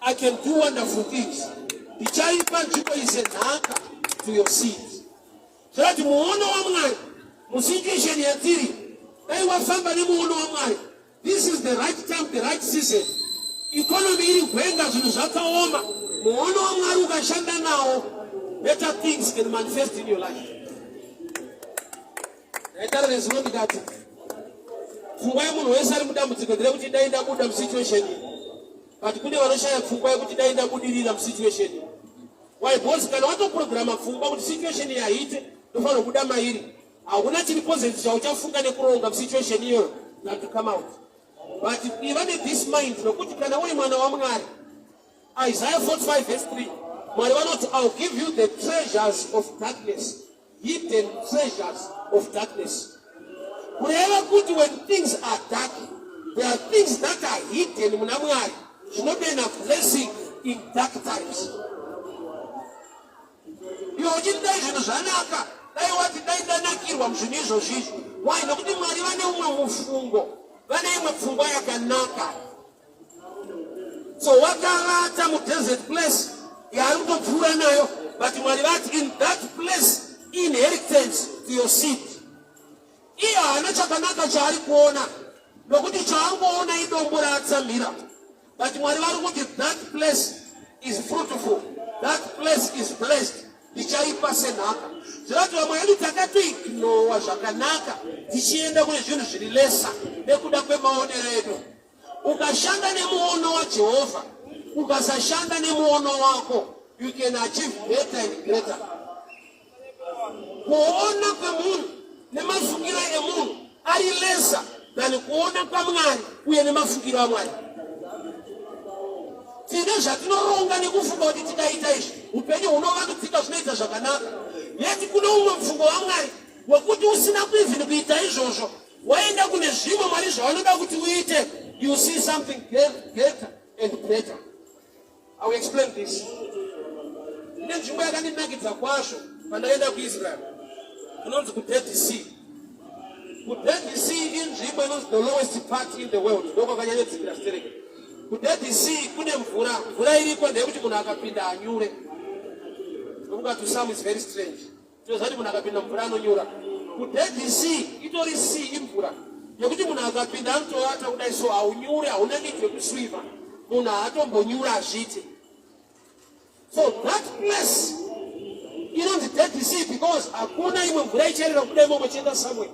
I can do wonderful things. Ndichaipa nzvimbo isenhaka to your seed. Zvorati muono waMwari musituation yatiri dai wafamba nemuono waMwari This is the right time, the right season. Economy iri gwenga, zvinhu zvakaoma. Muono waMwari ukashanda nawo, better things can manifest in your life. Ndaitara nezuro ndikati pfungwa yemunhu wese ari mudambudziko nderekuti dai ndabuda musituation iyi, but kune vanoshaya pfungwa yekuti dai ndabudirira musituation iyi. Why? Because kana watoprograma pfungwa kuti situation iyi haiite, ndofanira kubuda mairi. Hakuna chiri positive chauchafunga nekuronga musituation iyoyo than to come out. But iva ne this mind nokuti kana uri mwana waMwari, Isaiah 45 verse 3, Mwari vanoti I'll give you the treasures of darkness, hidden treasures of darkness. Kureva kuti when things are dark, there are things that are hidden muna Mwari zvinobena blessing in dark times. Iwe uchiti dai zvinhu zvanaka, dai wati dai ndanakirwa muzvinhu izvozvi izvi. Why? Nokuti Mwari vane umwe mufungo, vane imwe pfungwa yakanaka. So wakavata mudesert place yaari kutopfuura nayo, but Mwari vati in that place inheritance to your seed. Iye haana chakanaka chaari kuona nokuti chaangoona idombo raatsamhira. But Mwari vari kuti that place is fruitful, that place is blessed, ndichaipa senhaka. Zvirati vamwe vedu takatoignowa zvakanaka tichienda kune zvinhu zviri lesa nekuda kwemaonero edu. Ukashanda nemuono waJehovha, ukasashanda nemuono wako, you can achieve better and greater. Kuona kwemunhu nemafungiro emunhu ari lesser than kuona kwaMwari uye nemafungiro aMwari. Tine zvatinoronga nekufunga kuti tikaita izvi upenyu hunovandudzika zvinoita zvakanaka, yet kune umwe mufungo waMwari wekuti usina kuivhini kuita izvozvo waenda kune zvimwe Mwari zvavanoda kuti uite, you see something greater and better. I will explain this. Ine nzvimbo yakandinakidza kwazvo pandakaenda kuIsrael kunonzi kuDead Sea. KuDead Sea inzvimbo inonzi the lowest part in the world, ndokwakanyanya stereke. KuDead Sea kune mvura, mvura iriko ndeyekuti munhu akapinda anyure. Ndokuti to some is very strange. Tinoziva kuti munhu akapinda mvura anonyura. KuDead Sea itori sea imvura yekuti munhu akapinda anotovata kudai so haunyure, hauna need yekuswima. Munhu haatombonyura hazviite. So that place inonzi Dead Sea because hakuna imwe mvura ichaerera kubuda imomo ichienda somewhere.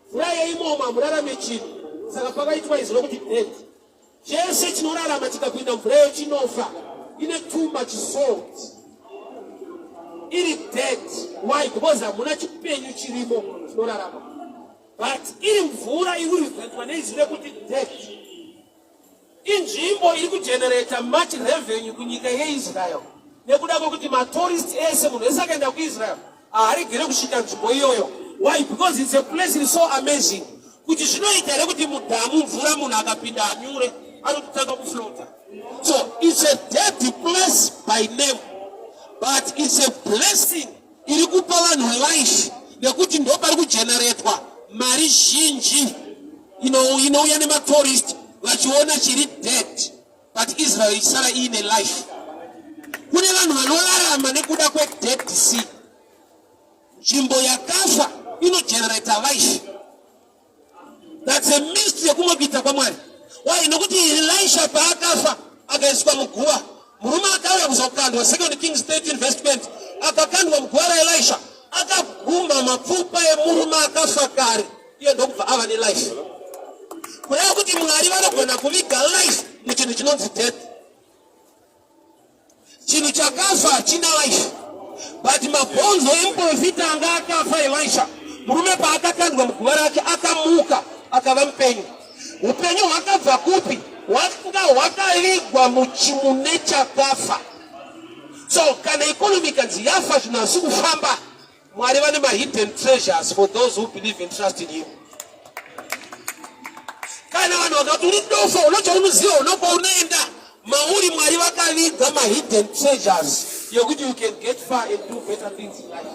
Mvura yeimomo hamurarame chinhu, saka pakaitwa izwi rokuti dead. Chese chinorarama chikapinda mvura iyo chinofa. Ine too much salt. Iri dead. Why? Because hamuna chipenyu chirimo chinorarama. But iri mvura iri kurepresentwa neizwi rekuti dead. Inzvimbo iri kugenerata much revenue kunyika yeIsrael nekuda kwekuti matourist ese munhu wese akaenda kuIsrael haaregere kusvika nzvimbo iyoyo. Why? Because it's a place is so amazing kuti zvinoita here kuti mudhamu mvura munhu akapinda anyure anototanga kuflota. So it's a dead place by name but it's a blessing iri kupa vanhu life nekuti ndo pari kugeneretwa mari zhinji inouya nematourist vachiona chiri dead but Israel ichisara iine life. Kune vanhu vanorarama nekuda kweDead Sea. Nzvimbo yakafa inogenerata life. That's a mystery yekumwe kuita kwaMwari. Why? Nokuti Elisha paakafa akaiswa muguva, murume akauya kuzokandwa, 2 Kings 13 verse 20, akakandwa muguva raElisha, akagumha mapfupa emurume akafa kare, iye ndokubva ava nelife. Kureva kuti Mwari vanogona kuviga life muchinhu chinonzi death. Chinhu chakafa hachina life, but mabhonzo emuprofita anga akafa Elisha, murume paakakandwa muguva rake akamuka akava mupenyu. Upenyu hwakabva kupi? Hwanga hwakavigwa muchimune chakafa. So kana economy ikanzi yafa, zvinhu hazvisi kufamba, Mwari vane mahidden treasures for those who believe and trust in him. Kana vanhu vakati uri dofo, unochaunoziva unokwaunoenda, mauri Mwari vakaviga mahidden treasures yekuti you can get far and do better things in life.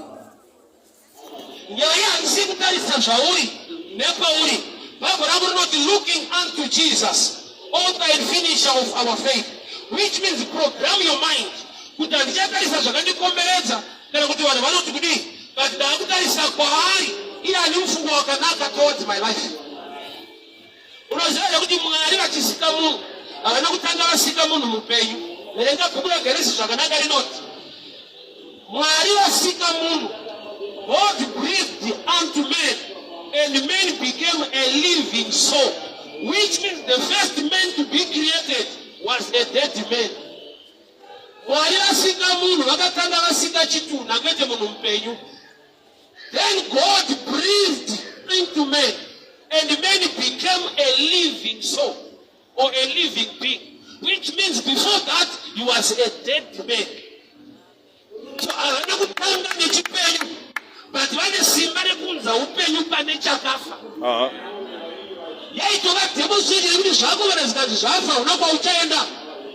Nyaya haisi kutarisa zvauri nepauri. Bible rangu rinoti looking unto Jesus, author and finisher of our faith, which means program your mind kuti handichatarisa zvakandikomberedza kana kuti vanhu vanoti kudii, but ndaakutarisa kwaari iye ane mufungo wakanaka towards my life. Unoziva here kuti Mwari vachisika munhu havana kutanga vasika munhu mupenyu? Verenga bhuku raGenesi zvakanaka, rinoti Mwari vasika munhu, God breathed unto man and man became a living soul, which means the first man to be created was a dead man. Mwari vasika munhu vakatanga vasika chitunha kwete munhu mupenyu. Then God breathed into man and man became a living soul or a living being, which means before that he was a dead man. So havana kutanga nechipenyu but vane simba rekuunza upenyu pane chakafa. Yaitova demonstration yekuti zvako kana zvikanzi zvafa una kwauchaenda,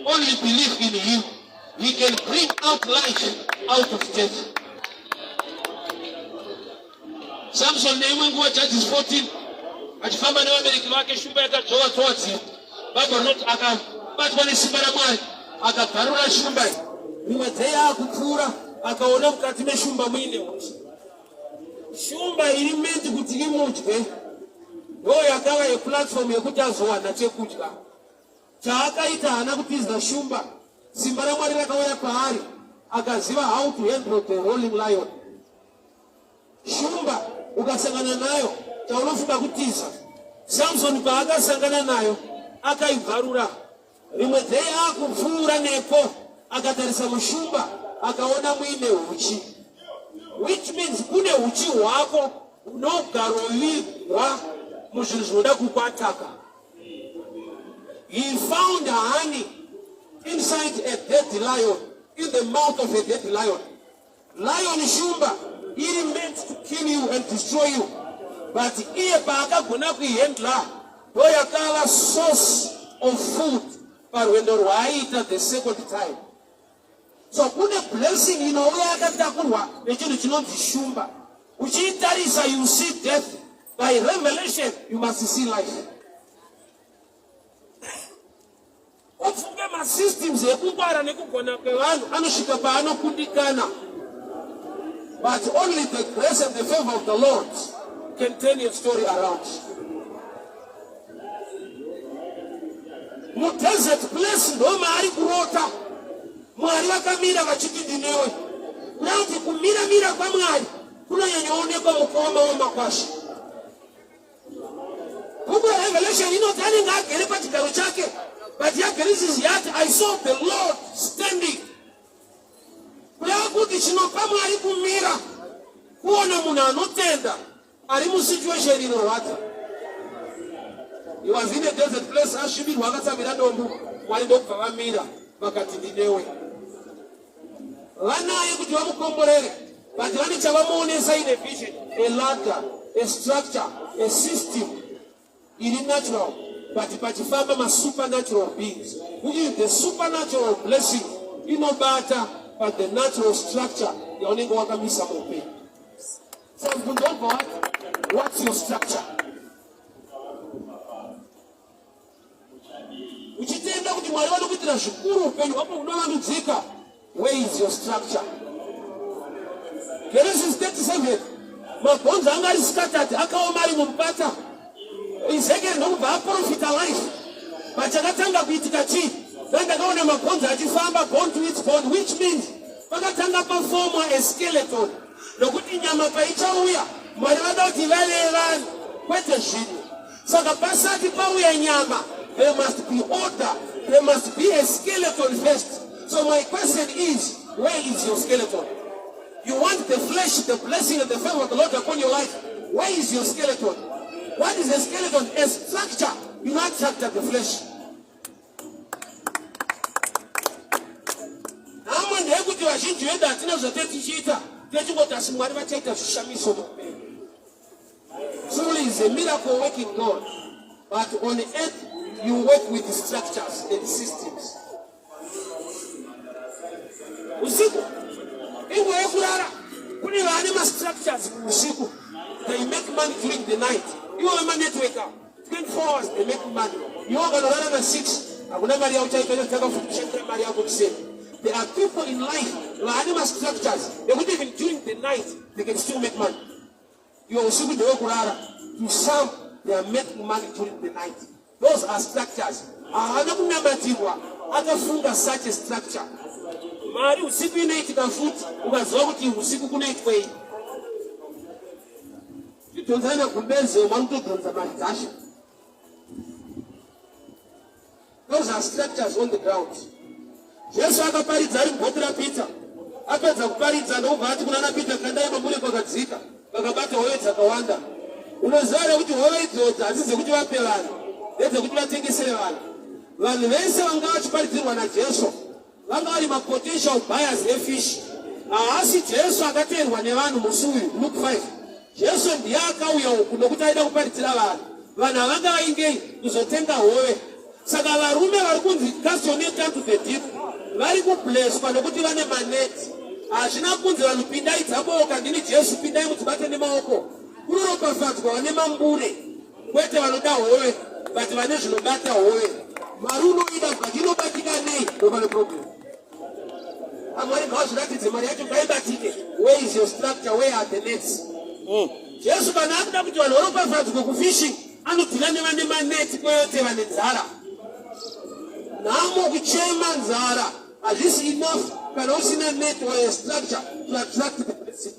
only believe in him, he can bring out life out of death. Samson neimwe nguva, Judges 14, achifamba nevabereki vake, shumba yakadzvova dzova dziva. Bible rinoti akabatwa nesimba raMwari akabvarura shumba iyi. Rimwe dzei akupfuura akaona mukati meshumba muine huchi. Shumba iri meant kuti imudye ndo yakava yeplatform yekuti azowana chekudya. Chaakaita haana kutiza shumba. Simba raMwari rakauya paari akaziva how to handle the rolling lion. Shumba ukasangana nayo chaunofunga kutiza. Samson paakasangana nayo akaibvarura. Rimwe dzei akupfuura nepo akatarisa mushumba akaona muine huchi, which means kune huchi hwako hunogarovigwa muzvinhu zvinoda kukwataka. He found honey inside a dead lion, in the mouth of a dead lion. Lion shumba iri meant to kill you and destroy you, but iye paakagona kuihandla ndo yakava source of food parwendo rwaaiita the second time. So kune blessing inouya yakatakurwa nechinhu chinonzi shumba. Uchiitarisa you see death, by revelation you must see life. Ufunge masystems ekungwara nekugona kwevanhu anosvika paanokundikana. But only the grace and the favor of the Lord can turn your story around. Mudesert place ndo maari kurota. Mwari vakamira vachiti ndinewe. Kuda kuti kumira mira kwaMwari kunonyanyoonekwa mukuoma wemakwasha. Bhuku raRevelation inoti anenge agere pachigaro chake, but yaGenesis yati I saw the Lord standing. Kureva kuti chinopa Mwari kumira kuona munhu anotenda ari musituation inorwadza. He was in a desert place, asvibirwa akatsamira dombo, Mwari ndokubva vamira vakati ndinewe. Vanaye kuti vamukomborere, but vane chavamuonesa in a vision, a ladder, a structure, a system iri natural, but pachifamba masupernatural beings, which is the supernatural blessing inobata but the natural structure yaunenge wakamisa muupenyu. Saka mubvunzo wobva wati, what's your structure? Uchitenda kuti Mwari vanokuitira zvikuru, upenyu hwako hunovandudzika, where is your structure? Genesis 37, mabhonzo anga ari scattered, akaoma ari mumupata. Ezekiel ndokubva aprofita life, but chakatanga kuitika chii? Ndakaona mabhonzo achifamba, bone to its bone, which means pakatanga pafomwa a skeleton, nokuti nyama paichauya, Mwari vada kuti vave vanhu kwete zvinhu. Saka pasati pauya nyama, there must be order, there must be a skeleton first. So my question is, where is your skeleton? You want the flesh, the blessing and the favor of the Lord upon your life. Where is your skeleton? What is a skeleton? A structure. You not structure the flesh. Nhamo ndeyekuti vazhinji vedu hatina zvatee tichiita, techingoti asi Mwari vachaita zvishamiso muupenyu. Truly is a miracle working God, but on earth you work with structures and systems. Usiku inguva yekurara, kune vane mastructures usiku, they make money during the night. Ivo vemanetwork 24 hours they make money. Iwe ukanorara na 6 hakuna mari yauchaita, chotanga futi kushandira mari yako kuseni. There are people in life vane mastructures ekuti even during the night they can still make money. Iwe usiku ndewekurara. To some they are making money during the night. Those are structures. Haana kunamatirwa, akafunga such a structure. Mari usiku inoitika futi, ukaziva kuti usiku kunoitwei. Chidhonzana gumbeze, vanotodhonza mari dzacho. Those are structures on the ground. Jesu akaparidza ari mubhoti raPeter. Apedza kuparidza ndokubva ati kuna naPeter, kandai mambure kwakadzika. Vakabata hove dzakawanda. Unoziva here kuti hove idzodzo hadzisi dzekuti vape vanhu, ndedzekuti vatengesere vanhu. Vanhu vese vanga vachiparidzirwa naJesu vanga vari mapotential buyers efish. Haasi Jesu akateerwa nevanhu musi uyu, Luke 5. Jesu ndiye akauya uku nokuti aida kuparidzira vanhu. Vanhu havanga vaingei kuzotenga hove. Saka varume vari kunzi cast your net unto the deep vari kubleswa nokuti vane maneti. Hazvina kunzi vanhu pindai dzaboka, ndini Jesu, pindai mudzibate nemaoko. Kunoropafadzwa vane mambure, kwete vanoda hove, but vane zvinobata hove. Mari unoida but inobatika nei? Ndopane problem. Amwari ngavazviratidze, mari yacho ngaibatike. Where is your structure? Where are the nets? Jesu kana akuda kuti vanhu varopafadzwe kufishing, anodhila nevane maneti kwete vane nzara. Nhamo kuchema nzara hazvisi enough kana usina net or a structure to attract the blessing.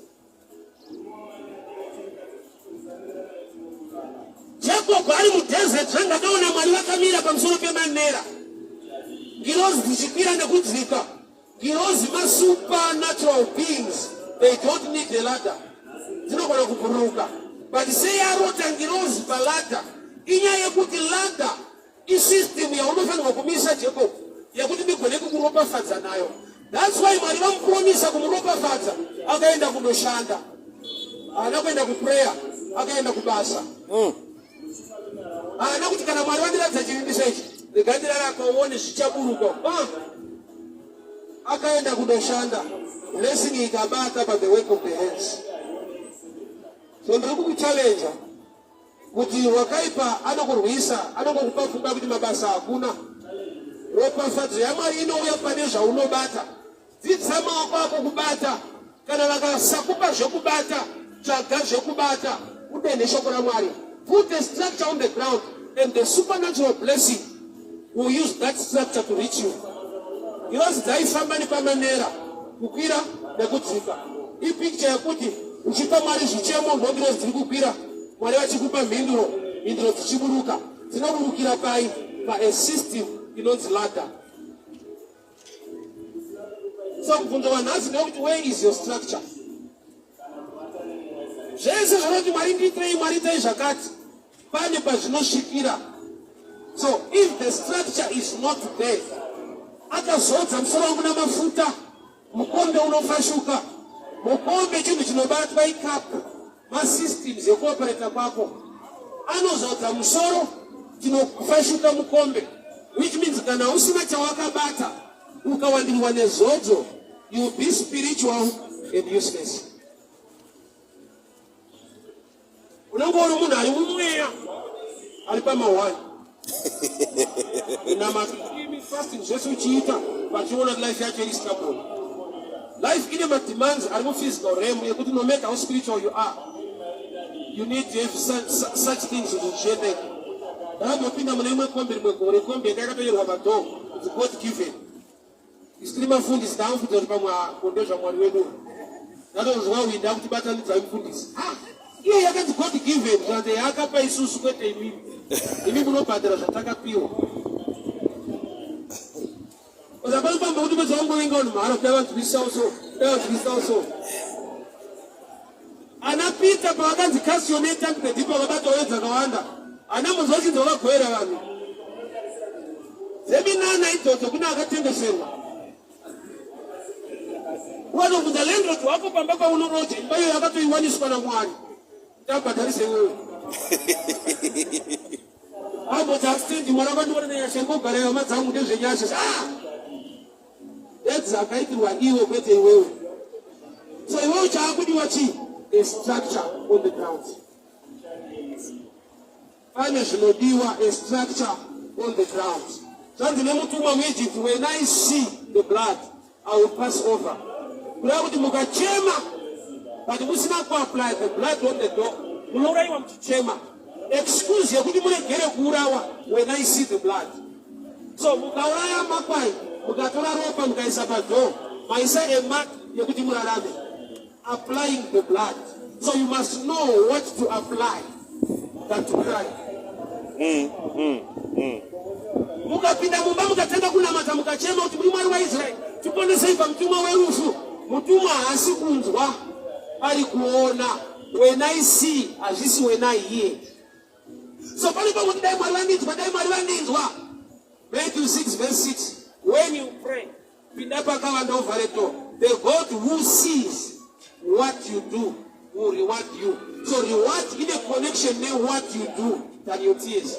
Jacob ari mudesert, zvandakaona Mwari vakamira pamusoro pemanera, ngirozi dzichikwira nekudzika. Ngirozi masupernatural beings, they don't need a ladder, dzinogona kubhururuka. But sei arota ngirozi paladder? Inyaya yekuti ladder isystem yaunofanirwa kumisa Jacob, yekuti ndigone kukuropafadza nayo. That's why Mwari vamupromisa kumuropafadza, akaenda kunoshanda. Haana kuenda kuprayer, akaenda kubasa. Haana kuti kana Mwari vandiratidza chivimbiso ichi, rega ndirara akaone zvichaburuka. Akaenda kunoshanda, blessing ikabata by the work of the hands. So ndiri kukuchallenge kuti wakaipa anokurwisa, anongokupa pfungwa kuti mabasa hakuna. Ropafadzo yaMwari inouya pane zvaunobata. Dzidzisa maoko ako kubata. Kana vakasakupa zvekubata, tsvaga zvekubata udenhe shoko raMwari. Put a structure on the ground and the supernatural blessing will use that structure to reach you. Ngirozi dzaifamba nepamanera kukwira nekudzika. Ipicture yekuti uchipa Mwari zvichemo ndongirozi dziri kukwira, Mwari vachikupa mhinduro, mhinduro dzichiburuka. Dzinoburukira pai? Pa a system inonzi ladder. So mubvunzo wanhasi ndewekuti where is your structure? Zvese zvinoti Mwari ndiitirei, Mwari itai zvakati, pane pazvinosvikira. So if the structure is not there, akazodza musoro wangu namafuta, mukombe unofashuka. Mukombe chinhu chinobatwa ikapu, masystems ekuoperata kwako. Anozodza musoro, tinofashuka mukombe, which means kana usina chawakabata ukawandirwa nezodzo, you will be spiritual and useless. Unenge uri munhu ari mumweya ari pamahwani minamato imi fasting zvese uchiita vachiona kuti life yacho iri stable. Life ine mademands ari muphysical realm yekuti no matter how spiritual you are, you need to have such things kuti zviendeke. Ndakambopinda mune imwe kombi rimwe gore, kombi yanga yakatonyorwa padhoo kuti God given. Isu tiri mafundisi taamufudza kuti pamwe ko ndezvaMwari wedu. Ndatonzwa winda kuti batanidzai mufundisi. Ah, iye yakanzi God given zvanzi yaakapa isusu kwete imimi. Imi munobhadhara zvatakapiwa. Usapano pamba kuti pedza wangovenga vanhu mahara kuda vanzwisisawo so, kuda vanzwisisawo so. Ana Peter pavakanzi cast your net unto the deep vakabata hove dzakawanda. Ana Moses vachinzi vakagoera vanhu. Dzeminana idzodzo kune akatengeserwa. Ukatobvunza landlord wako pamba paunoroja imba iyoyo akatoiwaniswa naMwari. Tabhadharise iwewe. Amboti accident mwana akandiona nenyasha ingogara hama dzangu ndezvenyasha. Ah! Edzi akaitirwa iwe kwete iwewe. So iwewe chaakudiwa chii? A structure on the ground. Pane zvinodiwa, a structure on the ground. Zvanzi nemutumwa muEgypt, when I see the blood, I will pass over. Kureva kuti mukachema but musina kuapply the blood on the door, munourayiwa muchichema. Excuse yekuti muregere kuurawa, when I see the blood. So mukauraya makwai mukatora ropa mukaisa padoor, maisa a mark yekuti murarame. Applying the blood. So you must know what to apply than to cry. Mukapinda mumba mukatanga kunamata mukachema kuti muri Mwari waIsraeri, tiponesei pamutumwa werufu. Mutumwa haasi kunzwa, ari kuona. When I see, hazvisi when I hear. So pane pakuti dai Mwari vandinzwa, dai Mwari vandinzwa. Matthew 6 verse 6. When you pray, pinda pakavanda uvhare door. The God who sees what you do will reward you. So reward in a connection ne what you do than your tears.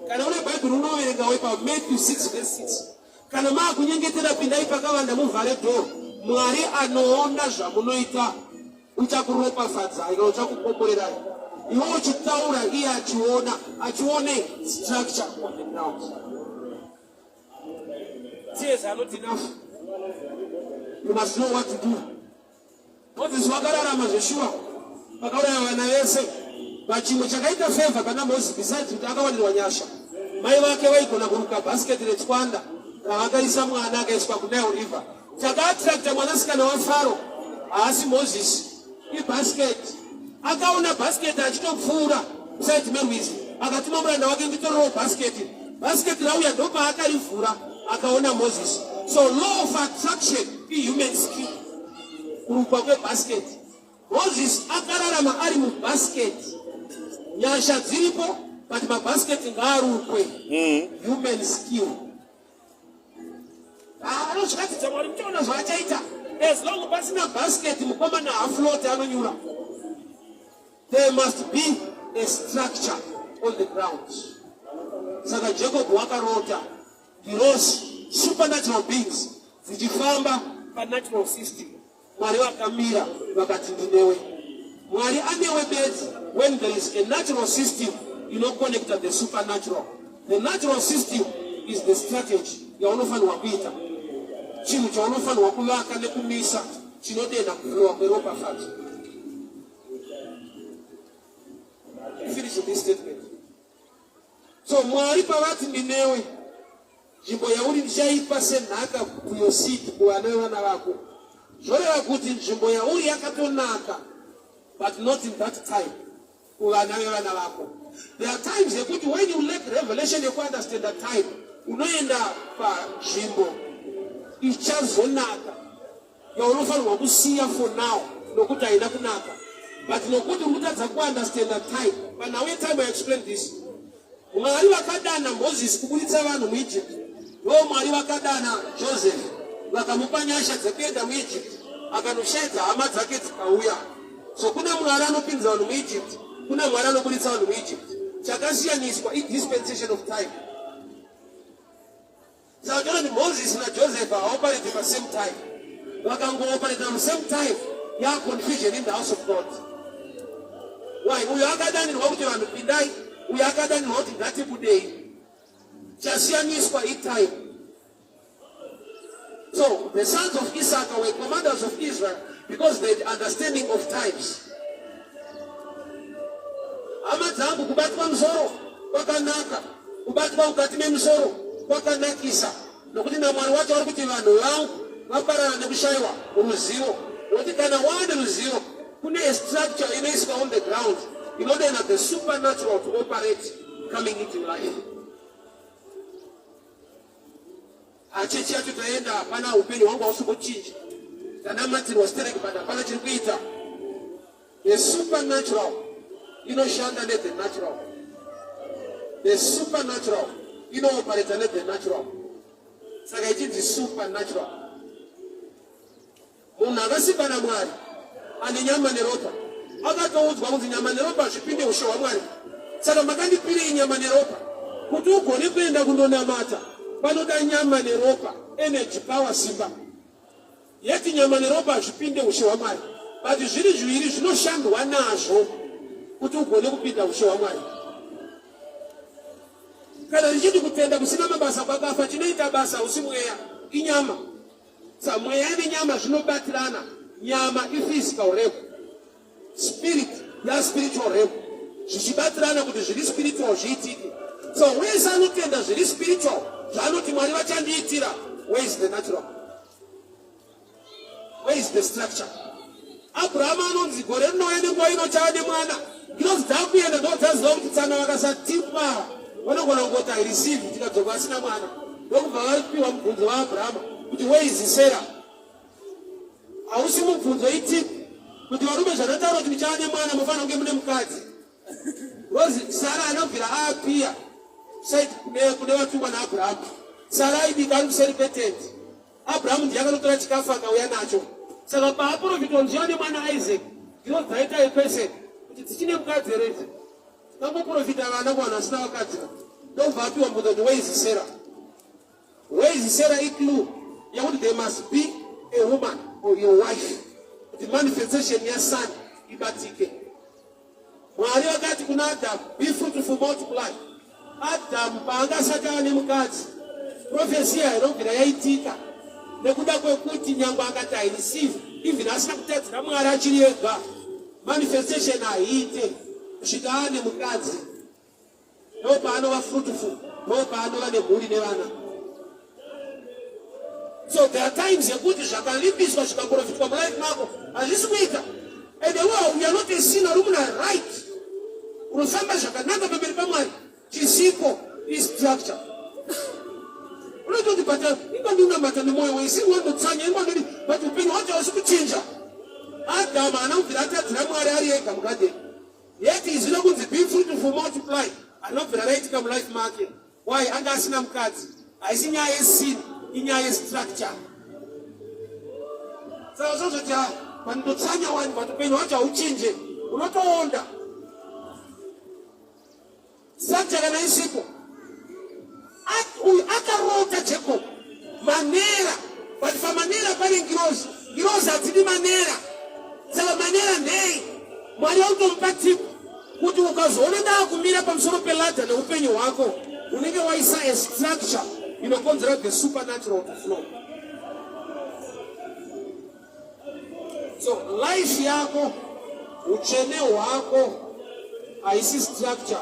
Kana une Bible unoverenga wepa Matthew 6 verse 6. Kana maakunyengetera pindai pakavanda muvhare door. Mwari anoona zvamunoita uchakuropafadzai kana uchakukomborerai. Iwe uchitaura iye achiona, achione structure on the ground. Tears are not enough. You must know what to do. Moses wakararama zveshuwa, vakauraya vana vese, but chimwe chakaita favor pana Moses besides kuti akawanirwa nyasha, mai vake vaigona kuruka basket retswanda ravakaisa mwana akaiswa kuNile River. Chakaattracta mwanasikana waFaro haasi Moses, ibasket. Akaona basket achitopfuura side merwizi, akatuma muranda wake nditorewo basket. Basket rauya ndopaakarivhura akaona Moses. So law of attraction ihuman skill, kurukwa kwebasket. Moses akararama ari mubasket. Nyasha dziripo but mabasket ngaarukwe. Human skill. Anozviratidza Mwari muchaona zvaachaita. As long pasina basket mukomana hafloat anonyura. There must be a structure on the ground. Saka Jacob wakarota ngirozi, supernatural beings dzichifamba panatural system. Mwari vakamira vakati ndinewe. Mwari anewe bedzi when there is a natural system inoconnecta the supernatural. The natural system is the strategy yaunofanirwa kuita. Chinhu chaunofanirwa kuvaka nekumisa chinodenha kuflowa kweropafadzo. Finish this statement. So Mwari pavati ndinewe, nzvimbo yauri ndichaipa senhaka to your seed, kuvana vevana vako. Zvoreva kuti nzvimbo yauri yakatonaka, but not in that time, kuvana vevana vako. There are times yekuti when you lack revelation yekuunderstanda time, unoenda panzvimbo ichazonaka yaunofanirwa kusiya for now nokuti haina kunaka, but nokuti uri kutadza kuunderstanda time. Panhau yetime, I explain this. Mwari vakadana Moses kuburitsa vanhu muEgypt, ndo Mwari vakadana Joseph vakamupa nyasha dzekuenda muEgypt, akanoshaidza hama dzake dzikauya. So kuna Mwari anopinza vanhu muEgypt, kuna Mwari anoburitsa vanhu muEgypt. Chakasiyaniswa idispensation of time. Saka toona kuti Moses naJoseph havaoperate pa same time. Vakangooperate pa same time, ya confusion in the house of God. Why? Uyo akadanirwa kuti vanhu pindai, uyo akadanirwa kuti ngatibudei. Chasiyaniswa itime. So the sons of Issachar were commanders of Israel because they had understanding of times. Hama dzangu, kubatwa musoro kwakanaka, kubatwa mukati memusoro kwakanakisa, nokuti naMwari wacho vari kuti vanhu vangu vaparara nekushayiwa ruzivo. Nokuti kana wane ruzivo, kune structure inoiswa on the ground inodena the supernatural to operate coming into life. Achechi yacho taenda, hapana, upenyu hwangu hausi kuchinja. Tanamatirwa stereki, but hapana chiri kuita. The supernatural inoshanda nethe natural. The supernatural inoopareta nethe natural. Saka ichinzi supernatural. Munhu akasimba naMwari ane nyama neropa akatoudzwa kunzi nyama neropa hazvipinde ushe hwaMwari. Saka makandipirei nyama neropa? Kuti ugone kuenda kundonamata panoda nyama neropa, energy, power, simba. Yeti nyama neropa hazvipinde ushe hwaMwari, but zviri zviviri zvinoshandwa nazvo kuti ugone kupinda ushe hwaMwari. Kana richiti kutenda kusina mabasa kwakafa, chinoita basa usi mweya, inyama. Sa mweya nenyama zvinobatirana. Nyama iphysical realm, spirit yaspiritual realm, zvichibatirana kuti zviri spiritual zviitike. So wese anotenda zviri spiritual zvaanoti Mwari vachandiitira, where is the natural? Where is the structure? Abrahama anonzi gore rinouya nenguva ino chava nemwana. Ngirozi dzakuenda ndo dzaziva kuti tsana vakasatipa vanogona kungoti I receive, tikadzoka asina mwana. Ndokubva vapiwa mubvunzo waAbrahama kuti where is Sarah? Hausi mubvunzo, itip kuti varume, zvandataura kuti ndichava nemwana, mufanira kunge mune mukadzi. Rozi Sara anobvira aapia side kune vatumwa naAbrahama. Sara aibika ari kuseri kwetende. Abrahamu ndiye akanotora chikafu akauya nacho. Saka paaprofitwa nziyo nemwana Isaac, ndiro dzaita equation kuti dzichine mukadzi here idzi. Tingangoprofita vana kuvanhu vasina vakadzi. Ndobva apiwa mubvunzo kuti where is Sarah? Where is Sarah iclue yekuti there must be a woman or your wife kuti manifestation yason ibatike. Mwari vakati kuna Adamu, be fruitful, multiply. Adamu paanga asati ava nemukadzi, profesi iya inobvira yaitika nekuda kwekuti nyangwe akati I receive, even asina kutadzira Mwari achiri ega, manifestation haiite kusvika ane mukadzi. Ndopaanova fruitful, ndopaanova nemhuri nevana. So there are times yekuti zvakalimbiswa zvikaprofitwa mulife mako hazvisi kuita, and well, you are not a sinner, uri muna right, unofamba zvakanaka pamberi paMwari. Chisipo istructure. Unototi but inga ndinamata nemwoyo wese, inga ndotsanya, inga ndodi, but upenyu hwacho hausi kuchinja. Adamu haana kubvira atadzira Mwari ari ega mugadheni, yet izwi rokunzi be fruitful, multiply anobvira raitika mulife make. Why? Anga asina mukadzi. Haisi nyaya yesin, inyaya yestructure. Saka zvozoti ha pandotsanya wani, but upenyu hwacho hauchinje, unotoonda. Structure kana isipo. Uyu akarota Jacob manera, but pamanera pane ngirozi. Ngirozi hadzidi manera, saka manera ndei? Mwari vakutomupa tip kuti ukazoona ndaakumira pamusoro peladha neupenyu hwako, unenge waisa a structure inokonzera the supernatural to flow. So life yako, utsvene hwako haisi structure.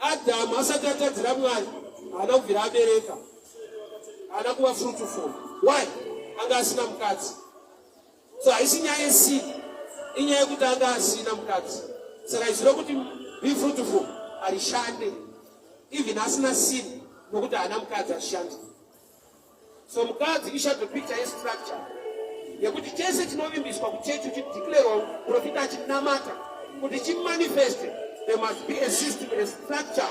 Adamu asati atadzira Mwari haana kubvira abereka, haana kuva fruitful. Why? Anga asina mukadzi. So haisi nyaya yesin, inyaya yekuti anga asina mukadzi. Saka izwi rokuti be fruitful harishande even asina sin, nokuti haana mukadzi ashande. So mukadzi ishadow picture yestructure yekuti chese chinovimbiswa kuchechi uchideclarwa profita achinamata kuti chimanifeste, there must be a system, a structure,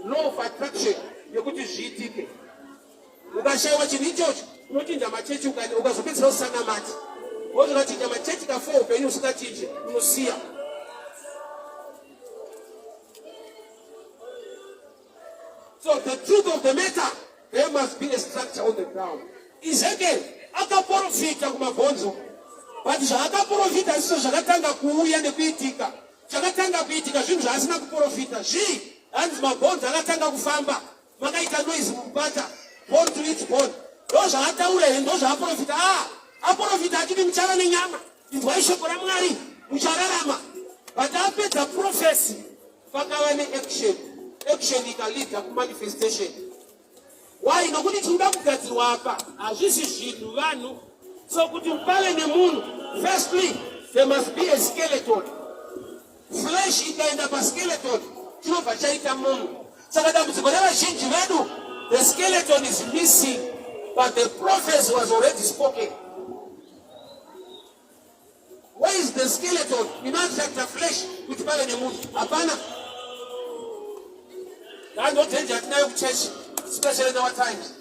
law of attraction yekuti zviitike. Ukashayiwa chinhu ichocho unochinja machechi, ukazopedzisira usanamati, wozokachinja machechi kafo upenyu usingachinji, unosiya. So the truth of the matter, there must be a structure on the ground. Ezekiel akaprofita kumabhonzo, but zvaakaprofita zviso zvakatanga kuuya nekuitika. Chakatanga kuitika zvinhu zvaasina kuprofita. Zvii? Hanzi mabhonzo akatanga kufamba, makaita noise mumupata, bone to its bone. Ndo zvaataura here? Ndo zvaaprofita? Ah, aprofita achiti muchava nenyama, inzwai shoko raMwari, muchararama. But apedza prophecy, pakava neaction, action ikaleada kumanifestation. Why? Nokuti tinoda kugadzirwa apa hazvisi zvinhu vanhu. So kuti pave nemunhu, firstly there must be a skeleton. Flesh ikaenda paskeleton chinobva chaita munhu. Saka dambudziko revazhinji vedu, the skeleton is missing but the prophecy was already spoken. Where is the skeleton inoattracta flesh kuti pave nemunhu? Hapana. Ndo danger yatinayo kuchechi, especially in our times.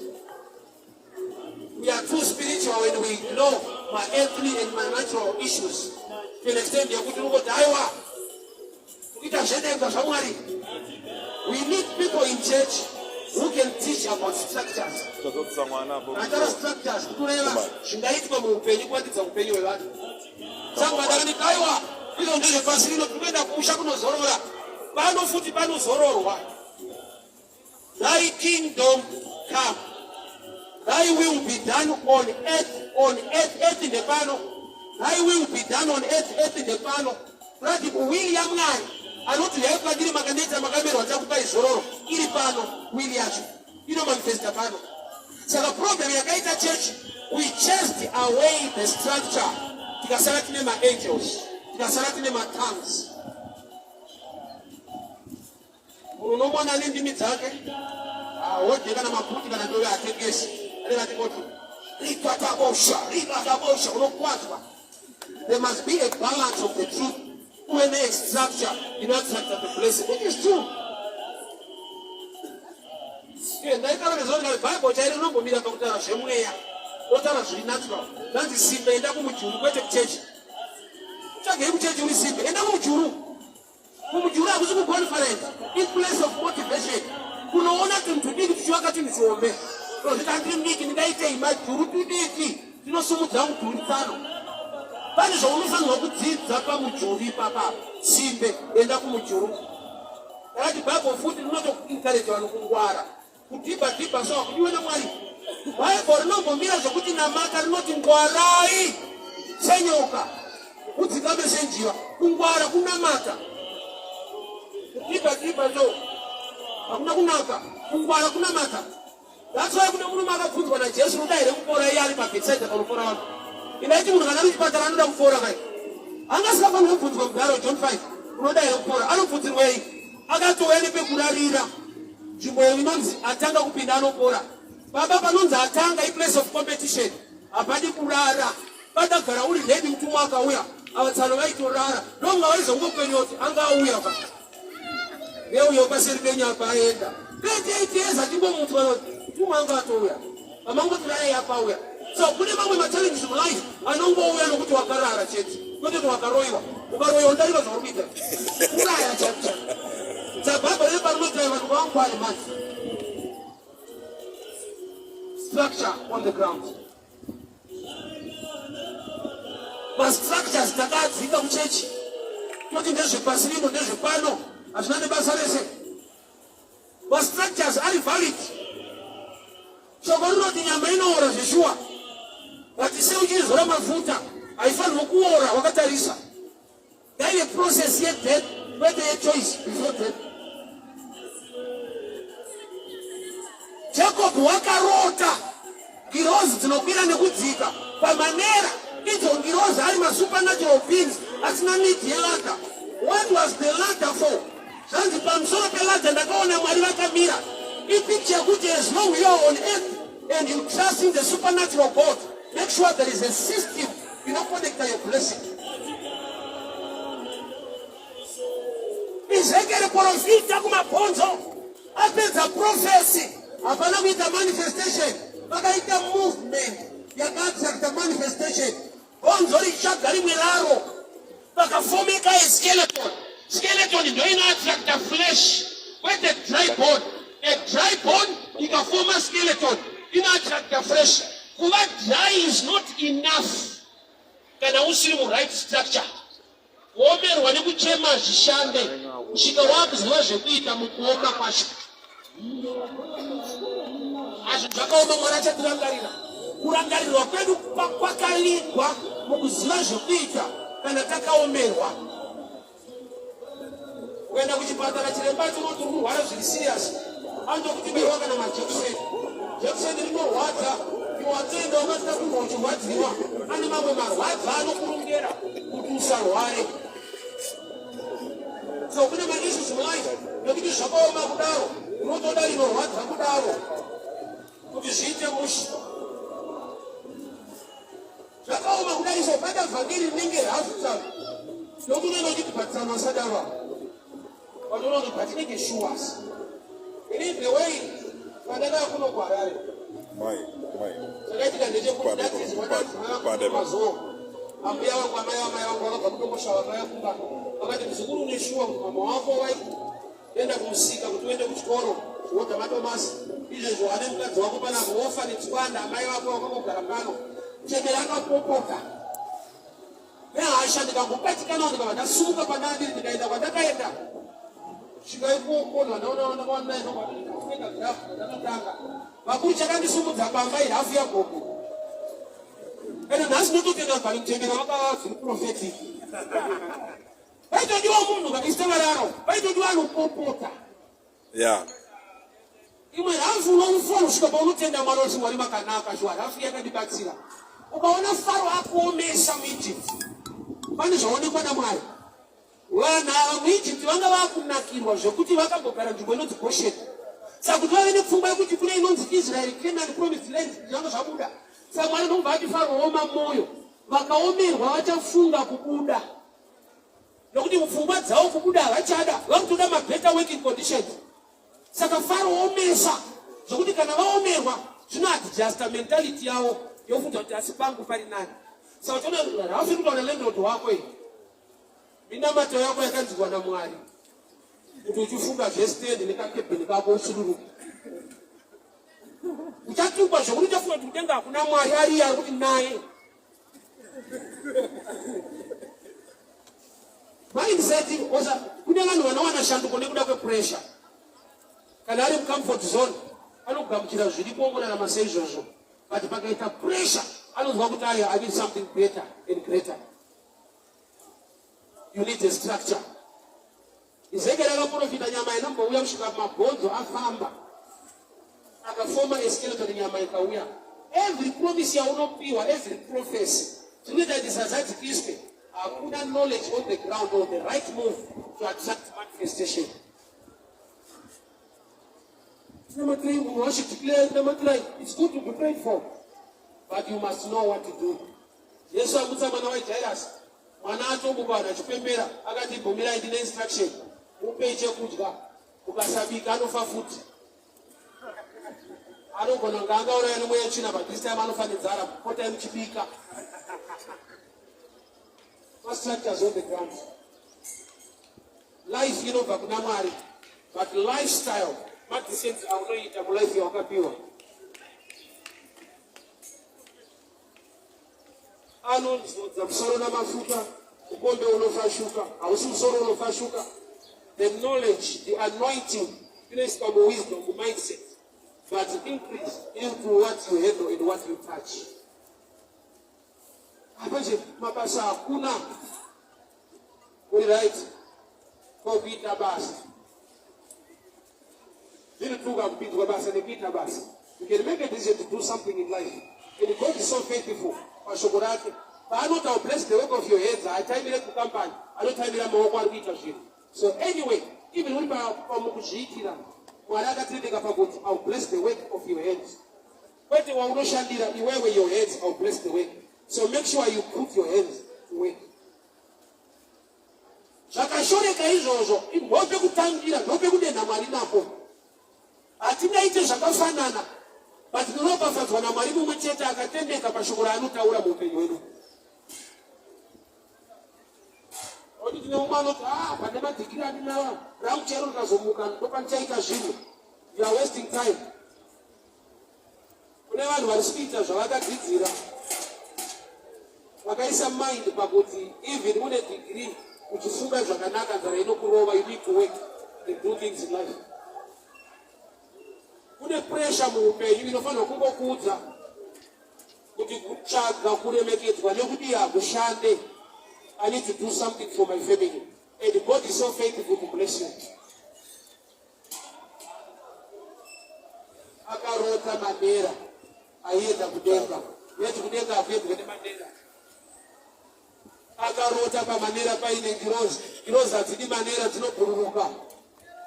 We are too spiritual when we ignore my earthly and my natural issues to an extent yekuti unongoti aiwa, kuita zvedenga zvaMwari. We need people in church who can teach about structures. Tazobvisa mwana apo. Atara structures kutoreva zvingaitwa muupenyu kuwandidza upenyu hwevanhu. Saka vadarani aiwa, izvo ndezvepasi rino, tinoenda kumusha kunozorora. Pano futi panozororwa. Thy kingdom come, thy will be done on earth, on earth, earth ndepano. Thy will be done on earth, earth ndepano. Kurati will yaMwari anoti uyai kwandiri makaneta makamerwa chakupai zororo, iri pano. Will yacho inomanifesta pano. Saka problem yakaita church, we chased away the structure, tikasara tine maangels, tikasara tine matongues. Munhu unomona nendimi dzake, haodye kana maputi kana ndove, hatengesi, anenge achingoti rikatabosha rikatabosha, unokwadzwa. There must be a balance of the truth, kuve nestructure inoattracta the blessing, which is true. Ndaitaura nezvo ndikati Bhaibheri chairo rinombomira pakutaura zvemweya, rotaura zviri natural. Zvanzi simbe, enda kumujuru, kwete kuchechi. Tsvagei kuchechi uri simbe, enda kumujuru. Kumujuru hakusi kuconference, iplace of motivation. Kunoona tunhu tudiki tuchivaka chinhu chihombe. Tozviti handiri mudiki, ndingaitei? Majuru tudiki tinosumudza mudhuri tsano. Pane zvaunofanirwa kudzidza pamujuru ipapa. Simbe, enda kumujuru. Ndakati Bhaibheri futi rinotoencourage vanhu kungwara. Kudhibha dhibha so hakudiwe naMwari. Bhaibheri rinombomira zvokuti namata, rinoti ngwarai senyoka, udzikame senjiva. Kungwara kunamata. Kudhibha dhibha so hakuna kunaka. Kungwara kunamata. That's why kune murume akabvunzwa naJesu, unoda here kupora, iye ari paBethsaida panopora vanhu. Indaiti munhu kana ari kuchipatara anoda kupora kai? Anga asingafaniri kubvunzwa kudaro. John 5, unoda here kupora? Anobvunzirwei? Akatouya nepekurarira, nzvimbo iyo inonzi atanga kupinda anopora. Baba, panonzi atanga iplace of competition, hapadi kurara, padagara uri ready. Mutumwa akauya, ava tsano vaitorara, ndonga vaizongokwenyoti anga auya pa neuyo paseri penyu apa aenda 38 years achingomutswa, mutumwa anga atouya, pamangoti raye apauya. So kune mamwe machallenges mulife anongouya nokuti wakarara chete, kwete kuti wakaroyiwa. Ukaroyiwa unodarika zvauri kuita, kuraya chaiko chaiko. Sabhaibheri reparinotaura vanhu vangware manje. Structure on the ground, mastructures takadzika kuchechi, toti ndezvepasi rino, ndezvepano, hazvina nebasa rese. Mastructures ari valid. Shoko rinoti nyama inoora zveshuwa. But sei uchizora mafuta haifanirwa kuora wakatarisa. Yaive process yedeath kwete yechoice before death. Jacob wakarota ngirozi dzinokwira nekudzika pamanera idzo ngirozi ari masupernatural beings asina need yeladder. What was the ladder for? Zvanzi pamusoro peladder ndakaona Mwari vakamira. Ipicture yekuti as long you are on earth and you trust in the supernatural God, make sure there is a system inoconnecta your blessing. Ezekiel profita kumabhonzo apedza prophecy hapana kuita manifestation, vakaita movement yakaattracta manifestation. Bhonzo richitsvaga rimwe raro pakafomeka a skeleton. Skeleton ndo inoattracta flesh kwete dry bone. A dry bone ikafoma skeleton inoattracta flesh. Kuva dry is not enough kana usiri muright structure. Kuomerwa nekuchema hazvishande kusvika wakuziva zvekuita mukuoma kwacho. Hazvinhu zvakaoma, Mwari achatirangarira. Kurangarirwa kwedu kwakavigwa mukuziva zvekuita kana takaomerwa. Kuenda kuchipatara chiremba chinoti uri kurwara zviri serious, anotokuti baiwa kana majekiseni. Jekiseni rinorwadza, iwatenda ukasika kunge uchirwadziwa. Ane mamwe marwadzo anokurongera kuti usarware. So kune maissues mulife nekuti zvakaoma kudaro, unotoda rinorwadza kudaro kuti zviite mushe. Zvakaoma kudai so bata vhangeri rinenge hafu tsano nokunoona kuti patsano asadaro apa vanoona kuti patinenge shuwas ini the way pandakaya kuno kuharare chakaitika ndechekuti ndatizwa ndazivaakumazuva ambuya vangu amai vamai vangu vakabva kudomboshava vakauya kumba vakati muzukuru une shuwa kuti mama wako Enda kumusika kuti uende kuchikoro wodya madomasi izvezvo wane mukadzi wako panapa wofa netswanda amai vako vakangogara pano chembere akapopota nehasha ndikangobatikanawo ndikabva ndasumuka pandandiri ndikaenda kwandakaenda svika ikoko ndanaonaonakawandainokapfeka grafu ndanotanga vakuru chakandisumudza pamba ihafu yagogo ende nhasi ndototenda bvani mutembere vakava zviri prophetic Paitodiwa munhu vakaisa vararo, paitodiwa anopopota. Yeah. Imwe rafu unofa kusvika paunotenda Mwari kuti Mwari makanaka shuwa rafu yakandibatsira. Ukaona Faro akuomesa muEgypt, pane zvaonekwa naMwari. Vanhu ava muEgypt vanga vakunakirwa zvekuti vakambogara nzvimbo inonzi Goshen. Saka kuti vave nepfungwa yekuti kune inonzi Israel, Canaan, Promised Land zvanga zvabuda. Saka Mwari ndokubva ati Faro oma moyo. Vakaomerwa vachafunga kubuda. Nokuti mupfungwa dzavo kubuda havachada, vakutoda mabetter working conditions. Saka Faro omesa zvokuti kana vaomerwa zvinoadjusta mentality yavo yofunga kuti asi pangu pari nani. Saka uchiona Ralph kutaura landlord wako iyi, minamato yako yakanzwiwa naMwari kuti uchifunga zvestand nekakebhini kako usuduruke. Uchatukwa zvokuti uchafunga kuti kudenga hakuna Mwari ariye ari kuti naye. Mindset osa kune vanhu vanowana shanduko nekuda kwepressure. Kana ari mucomfort zone anogamuchira zviripo ongorarama seizvozvo, but pakaita pressure anonzwa kuti aya I need something better and greater. You need a structure. Ezekiel akaprofita nyama inombouya kusvika mabhonzo afamba akafoma eskeleton nyama ikauya. Every promise yaunopiwa, every prophecy zvinoita kuti zazadzikiswe. Hakuna knowledge on the ground or the right move to attract manifestation. Namatirai munhu washe declare namatirai. It's good to be prayed for, but you must know what to do. Jesu amutsa mwana waJairus. Mwana atomuka vanhu achipembera akati bvumirai ndine instruction mupei chekudya ukasabika anofa futi anogona kunge angauraya nemweya tsvina but this time anofa nenzara potai muchibika mastructures on the ground life inobva kuna Mwari but lifestyle madecisions aunoita mulife yawakapiwa Anonzodza musoro namafuta, mukombe unofashuka, hausi musoro unofashuka. The knowledge, the anointing inoiswa muwisdom, mumindset, but increase into what you handle and what you touch. Apache mabasa hakuna. Uri right. Ko kuita basa. Zvinotuka kupinzwa basa nekuita basa. You can make a decision to do something in life. And God is so faithful pashoko rake. Paanoti I'll bless the work of your hands, haataimire kukampani, anotaimira maoko ari kuita zvinhu. So anyway, even uri pamukuzviitira, Mwari akatendeka pakuti I'll bless the work of your hands. Kwete waunoshandira iwewe, your hands, I'll bless the work. So make sure you put your hands to work. Zvakashoreka izvozvo ndopekutangira, ndopekudenha Mwari napo. Hatingaite zvakafanana, but tinoropafadzwa naMwari mumwe chete akatendeka pashoko raanotaura muupenyu hwedu. Oti tine mumwe anoti ah, pane madhigiri andinawo rangu chero rikazomuka ndopandichaita zvinhu. You are wasting time. Kune vanhu vari kuita zvavakadzidzira vakaisa mind pakuti even une degree uchifunga zvakanaka nzara inokurova. You need to work and do things in life. Kune pressure muupenyu inofanirwa kungokuudza kuti kutsvaga kuremekedzwa nekudii hakushande. I need to do something for my family and God is so faithful to bless you. Akarota manera aienda kudenga, yeti kudenga hakuendwe nemanera. Akarota pamanera paine ngirozi. Ngirozi hadzidi manera, dzinobhururuka.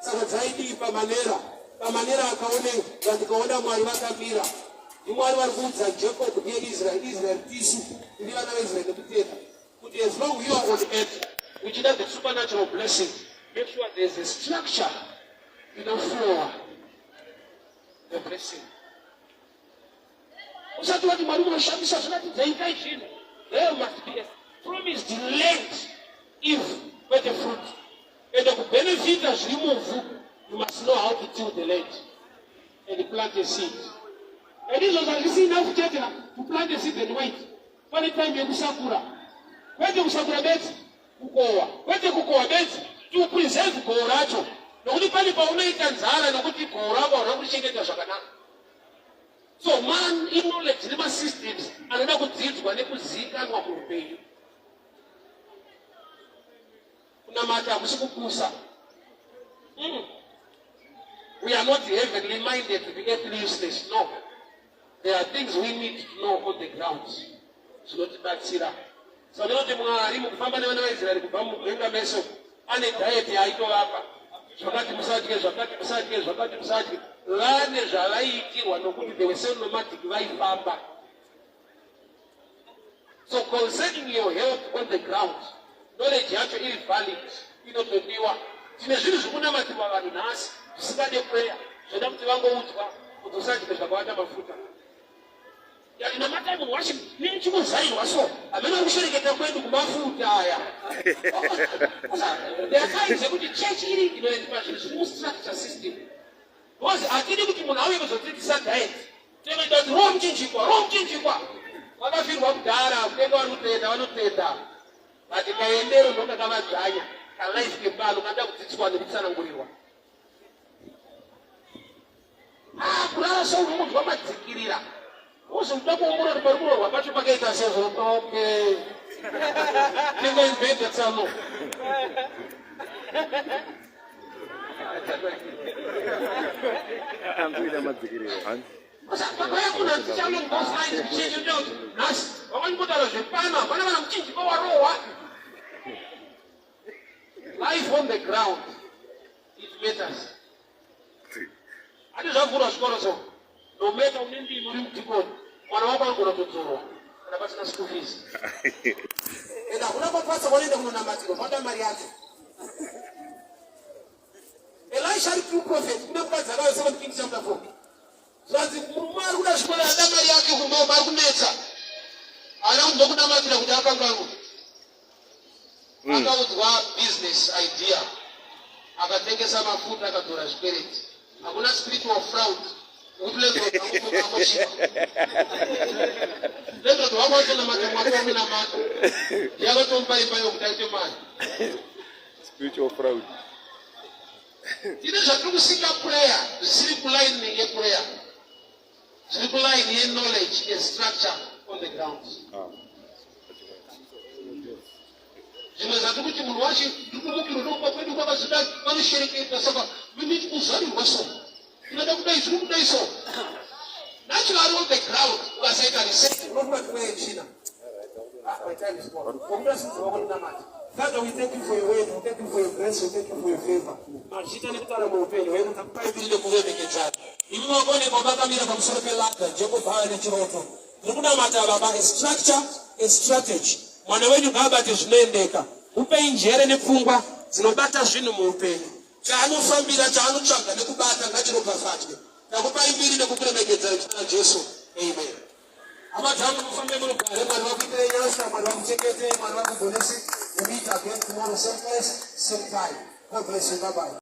Saka dzaidii pamanera? Pamanera akaone vandikaona Mwari vakamira. NdiMwari vari kuudza Jacob ndiye Israel, Israel tisu tiri vana vaIsrael nekutenda kuti as long you are on earth uchida the supernatural blessing, make sure there is a structure inoflowa the blessing. Usati wati Mwari munoshamisa zviratidzei kai zvinhu. There must be a promised land if kwete fruit. Ende kubenefita zviri muvhu, you must know how to till the land and plant a seed. And izvozvo hazvisi enough chete to plant a seed and wait. Pane time yekusakura. Kwete kusakura bedzi, kukohwa. Kwete kukohwa bedzi, to preserve goho racho. Nokuti pane paunoita nzara nokuti goho rako hauna kurichengeta zvakanaka. So man iknowledge nemasystems anoda kudzidzwa nekuzikanwa muupenyu. Kunamata hakusi kupusa. We are not heavenly minded to be earthly useless. No. There are things we need to know on the ground. Zvinotibatsira. So ndinoti Mwari mukufamba nevana vaIsraeri kubva mugwenga meso ane diet yaaitovapa. Zvakati musadye, zvakati musadye, zvakati musadye. Vane zvavaiitirwa nokuti they were so nomadic, vaifamba. So concerning your health on the ground, knowledge yacho iri valid, inotodiwa. Tine zvinhu zviri kunamatirwa vanhu nhasi zvisingade prayer, zvoda kuti vangoudzwa kuti usadye zvakawanda mafuta. Ndinamata munhu wacho nechikuzairwa so hameno kushereketa kwedu kumafuta aya. There are times yekuti church iri ignorant pazvinhu zviri mustructure system. Because hatidi kuti munhu auye kuzodzidzisa diet. Tinoita kuti roho muchinjikwa, roho muchinjikwa. Vakafirwa kudhara, kudenga vari kutenda, vanotenda. But kaendero ndokakavadzvanya, kalife kepano kanoda kudzidziswa nekutsanangurirwa. Ah, kurara seunonzwa madzikirira. Uzoda kuongorora kuti pari kuroorwa pacho pakaita sezvo. Okay. Tenga imubhedha tsano. Anzoita madzikiriro. Pakauya munhu achichalo both lines kuchechi kuti nhasi vamweni kutaura zvepano hapana kana muchinjikwa warohwa. Life on the ground it matters. Hati zvavhurwa zvikoro so no matter une ndimi uri mudhikoni mwana wako anogona kutodzorwa kana pasina school fees. Enda hakuna kwapasa kwanoenda kunonamatirwa panoda mari yacho. Elisha ari true prophet kune mukadzi akauya 7 Kings chapter 4. Zvanzi murume ari kuda zvikoro ada mari yake kumba ari kunetsa. Haana kumbokunamatira kuti akanganwe. Akaudzwa business idea, akatengesa mafuta, akadzora zvikwereti. Hakuna spiritual fraud nekuti landlord angomuka angosvika. Landlord wako atonamata Mwari waunonamata, ndiye akatomupa imba yokuti aite mari. Spiritual fraud. Tine zvatiri kusika prayer zvisiri kuline yeprayer, zviri kuline yeknowledge yestructure on the ground. Ah. Zvimwe zvati kuti munhu wacho ndikumukiro ndokuba kwedu kwakazodai vanoshereketa saka we need kuzarirwa so. Tinoda kudai zviri kudai so. Naturally on the ground ukasaita research unofunga kuti mweya yetsvina. Ah, my time is gone. Ngokuda sinzi wako ndinamata. Father, we thank you for your word, we thank you for your grace, we thank you for your favor. Mazvita nekutaura muupenyu hwedu takupai mbiri nekuremekedzana. Imi makonekwa makamira pamusoro peladder, Jacob ava nechiroto. Tiri kunamata Baba, a structure, a strategy. Mwana wenyu ngaabate zvinoendeka. Mupei njere nepfungwa dzinobata zvinhu muupenyu. Chaanofambira, chaanotsvaga nekubata ngachiropafadzwe. Takupai mbiri nekukuremekedzai muzita raJesu. Amen. Hama dzangu mufambe murugare, Mwari vakuitirei nyasha, Mwari vakuchengetei, Mwari vakugonese. We meet again tomorrow, same place, same time. God bless you. Bye bye.